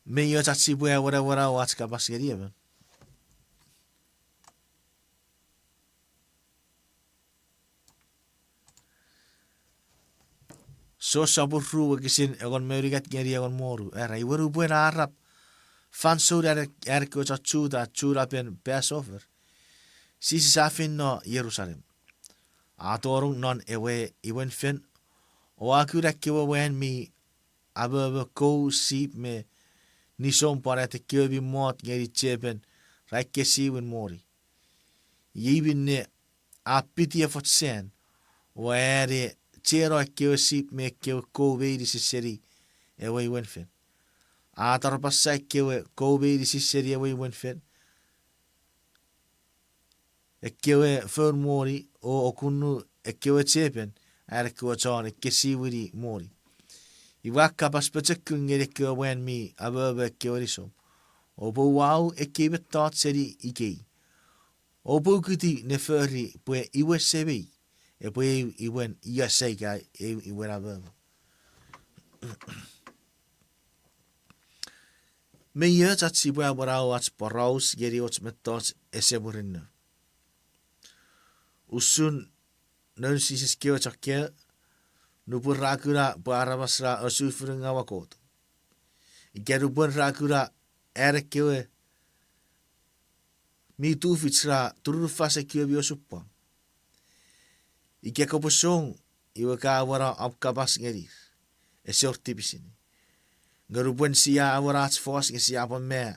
Mei och ach sipwe awenawenau ach kapas ngeni emon? Jon sopun ru wokisin engon me unungat ngeni engon me wonu, era, iwe nupwen a arap fansoun an, an ekkewe chon Juta chunapen Passover, Jises a feino Jerusalem. A tonong non ewe imwen fen, o a kuna ekkewe mwan mi amomo kou, sip me nisom pwan at ekkewe mi mot ngeni chepen ra ekkesiwin moni. Iei minne a piti efoch san, o a ne cheno ekkewe sip me ekkewe kou meinisin seni ewe imwen fen. A tarapasa ekkewe kou meinisin seni ewe imwen fen, ekkewe foun moni, o okunnu ekkewe chepen an ekkewe chon ekkesiwini moni. Iwe a kapas pochokun ngeni ekkewe mwan mi amomo ekkewe nisom, oupwe uwau ekkei mettoch seni ikei. Oupwe ukutiw ne fori pwe iwe semei epwe eu imwen iasai ika eu imwen amomo. Mei och ach sipwe awenau ach poraus ngeni och mettoch ese murinno. Usun noun Jises kewe chon kaeo, nupwen ra kuna pwe aramas ra osufonungawa Kot, ika nupwen ra kuna an ekkewe mi tufich ra turunufasei ekkewe mi osupwang, ika kopwe song, iwe ka awena om kapas ngenir, ese wor tipisin. Nge nupwen sia awena ach fos nge sia pwan ma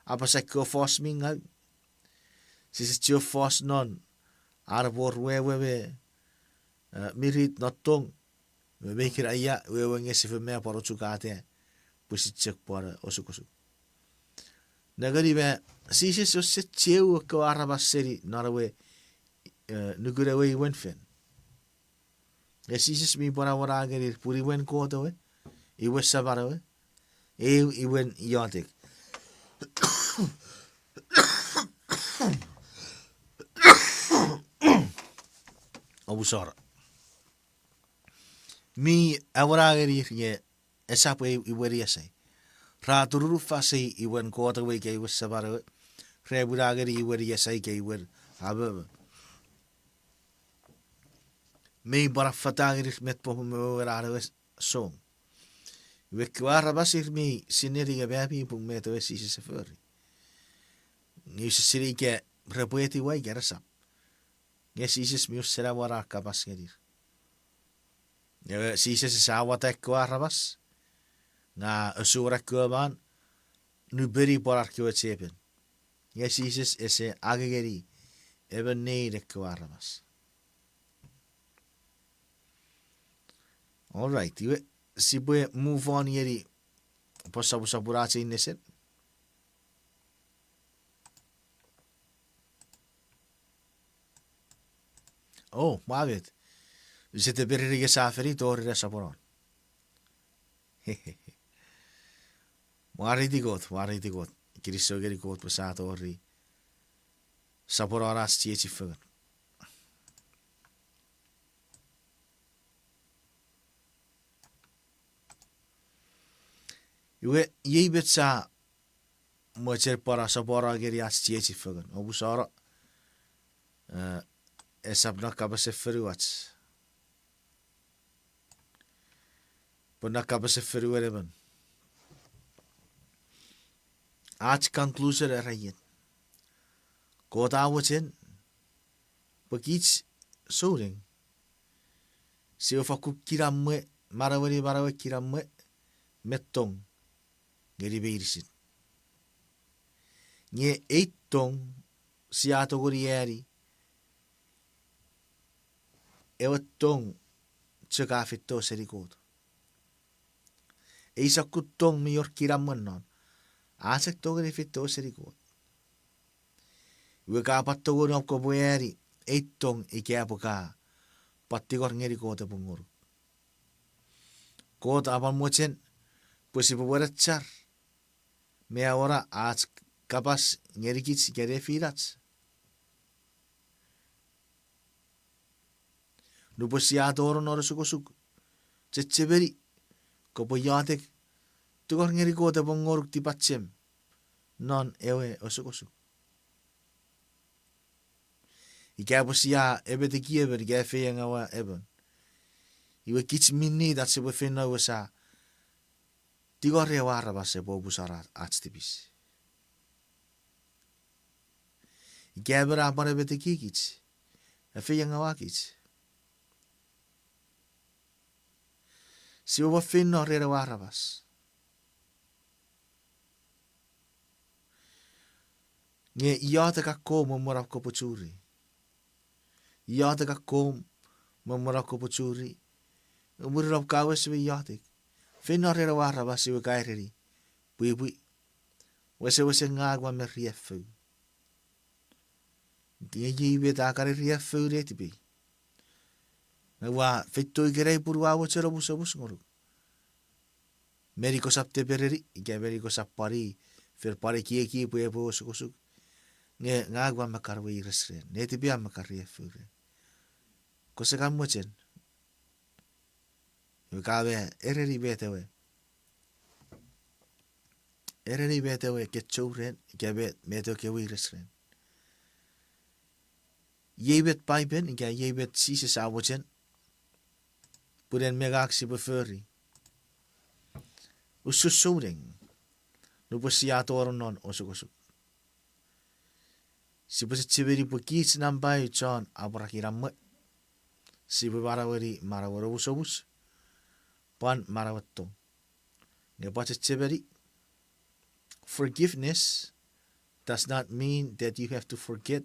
apasa ekkewe fos mi ngau, sise chiwen fos non an epwe wor wewe me, eh, mirit non tong, me mei kinaia wewe nge sipwe ma pwan ochukata pwisin chok pwan osukosuk. Nengeni ma, Jises ese cheu ekkewe aramas seni non ewe, eh, nukun ewe imwen fen. Nge Jises mi pwan awena ngenir pun imwen Kot ewe, imwen Saman ewe, eu imwen iotek. Omusano. Mi awena ngenir nge esap eu imwen iasai. Ra turunufasei imwen Kot ewe ika imwen Saman ewe, ra awena ngeni imwen iasai ika imwen amomo. Mei pwan affata ngenir met popun me wewen an ewe song. Iwe ekkewe aramas ir mi sinei nge mami pun met ewe Jises e fori. Nge use sinei ika repwe etiwa ika resap. Nge Jises mi wesen awena kapas ngenir. Ewe Jises ese awata ekkewe aramas, nge a osuwon ekkewe man, nupeni pwan ar kewe chepen. Nge Jises ese angei ngeni emon nein ekkewe aramas. All right, iwe sipwe move on ngeni pwan soposopun ach ei nesen. O, mwa met. Use teperiri nge sa feni tori ena soponon. Mwareiti Kot, mwareiti Kot. Kinisou ngeni Kot pwe sa tori soponon ach chiechi fengen. Iwe, iei met sa mochen pwan asopwono ngeni ach chiechi fengen. Omusano, eh, esap ne kapasen fonuach. Pwe ne kapasen fonuen emon. Ach conclusion era iet. Kot a mochen pwe kich souneng sipwe fakkun kinamwe, manaueni manauen kinamwe me tong ngeni meinisin. Nge ei tong sia tongeni eani, ewe tong chok a feito seni Kot. Ei sokkun tong mi wor kinamwe non, a chok tongeni feito seni Kot. Iwe ka pwan tongeni om kopwe eani ei tong ika pwe ka pwan tingor ngeni Kot epwe ngonuk. Kot a pwan mochen pwe sipwe wenechar me awora ach kapas ngenikich ika nefinach. Nupwen sia tonong non osukosuk, chechemeni, kopwe iotek, tungor ngeni Kot epwe ngonuk tipachem non ewe osukosuk. Ika pwe sia emetiki emon ika efeiengaua emon, iwe kich mi need ach sipwe feino iwe sa tingorei ewe aramas epwe omusano ach tipis. Ika emon a pwan emetiki kich, efeiengaua kich, sipwe pwan feino ren ewe aramas. Nge iotek akkom mwen mwen kopwe churi. Iotek akkom mwen mwen kopwe churi. Mwirin om ka wes me iotek, feino ren ewe aramas iwe ka ereni, pwipwi, wesewesen ngang ua me riaffou. Nge iei met a kan riaffou netipei. Ngang ua feito ikenai pun ua mochen omusomus ngonuk. Meni kosap tepereni ika meni kosap pwan, fen pwan ekieki pwe epwe osukosuk. Nge ngang ua me kan weires ren, netipei a me kan riaffou ren. Kose kan mochen. Iwe ka me ereni met ewe, ereni met ewe ke chou ren ika met, met ewe ke weires ren. Iei met Paipen ika iei met Jises a mochen pwe en me ngang sipwe fori usun souneng nupwen sia tonong non osukosuk. Sipwe chechemeni pwe kich nampa eu chon apwarakinamwe. Sipwe manaueni manauen omusomus, pwan manauen tong. Nge pwan chechemeni, forgiveness does not mean that you have to forget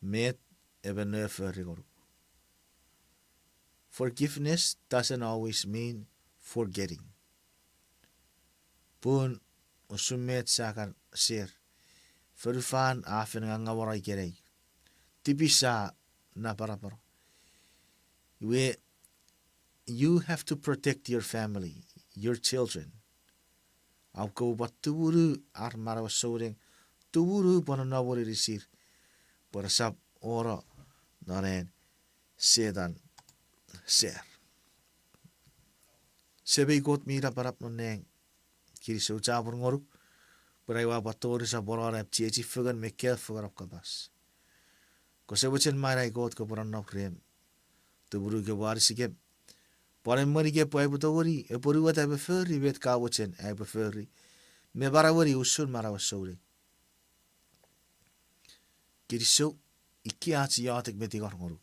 met emon a fori ngonuk. Forgiveness doesn't always mean forgetting. Pun usun met sia kan share, fonufan a fen ngangamono ikenai. Tipis a napanapano. Iwe, you have to protect your family, your children. Am kopwe pwan tumunu ar manauen souneng, tumunu pwan nonnomun inisir, pwe resap ono non an Setan share. Semei Kot mi napanap non nang, kinisou chapur ngonuk pwe aua pwan tori sopwonon am chiechi fengen me kaeo fengen om kapas. Kose mochen me ai Kot kopwe nonnom rem, tumunu kopwe anisikem, pwan emweni kem pwe aipwe tongeni, epwe nuweta me fori met ka mochen aipwe fori, me manaueni usun manauen souneng. Kinisou, ikei ach iotek me tingor ngonuk.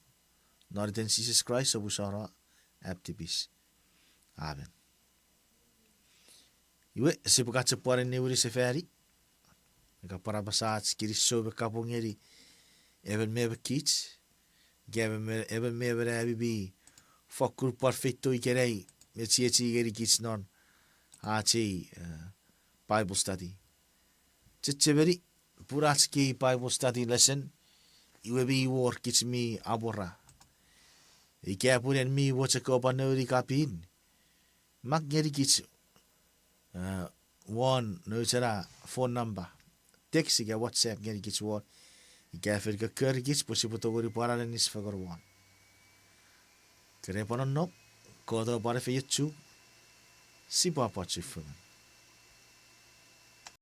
Non iten Jises Kraist omusano am tipis. Amen. Iwe, sipwe kachepwan niwini sefani. Ika pwan apasa ach kinisou me kapong ngeni emon me emon kich. Ika emon me emon ami mi fokkun pwan feito ikenai me chiechi ngenikich non ach ei Bible study. Chechemeni, pun ach kei Bible study lesson, iwe mi wor kich mi amwora. Ika pun en mi mochen kopwe nouni kapin, mak ngenikich won nouch ena phone number, text ika WhatsApp ngenikich won, ika fen kokkorikich pwe sipwe tongeni pwan aninis fengen won. Kene pwan nonnom, Kot epwe pwan efeiochuk, sipwe apwachufengen.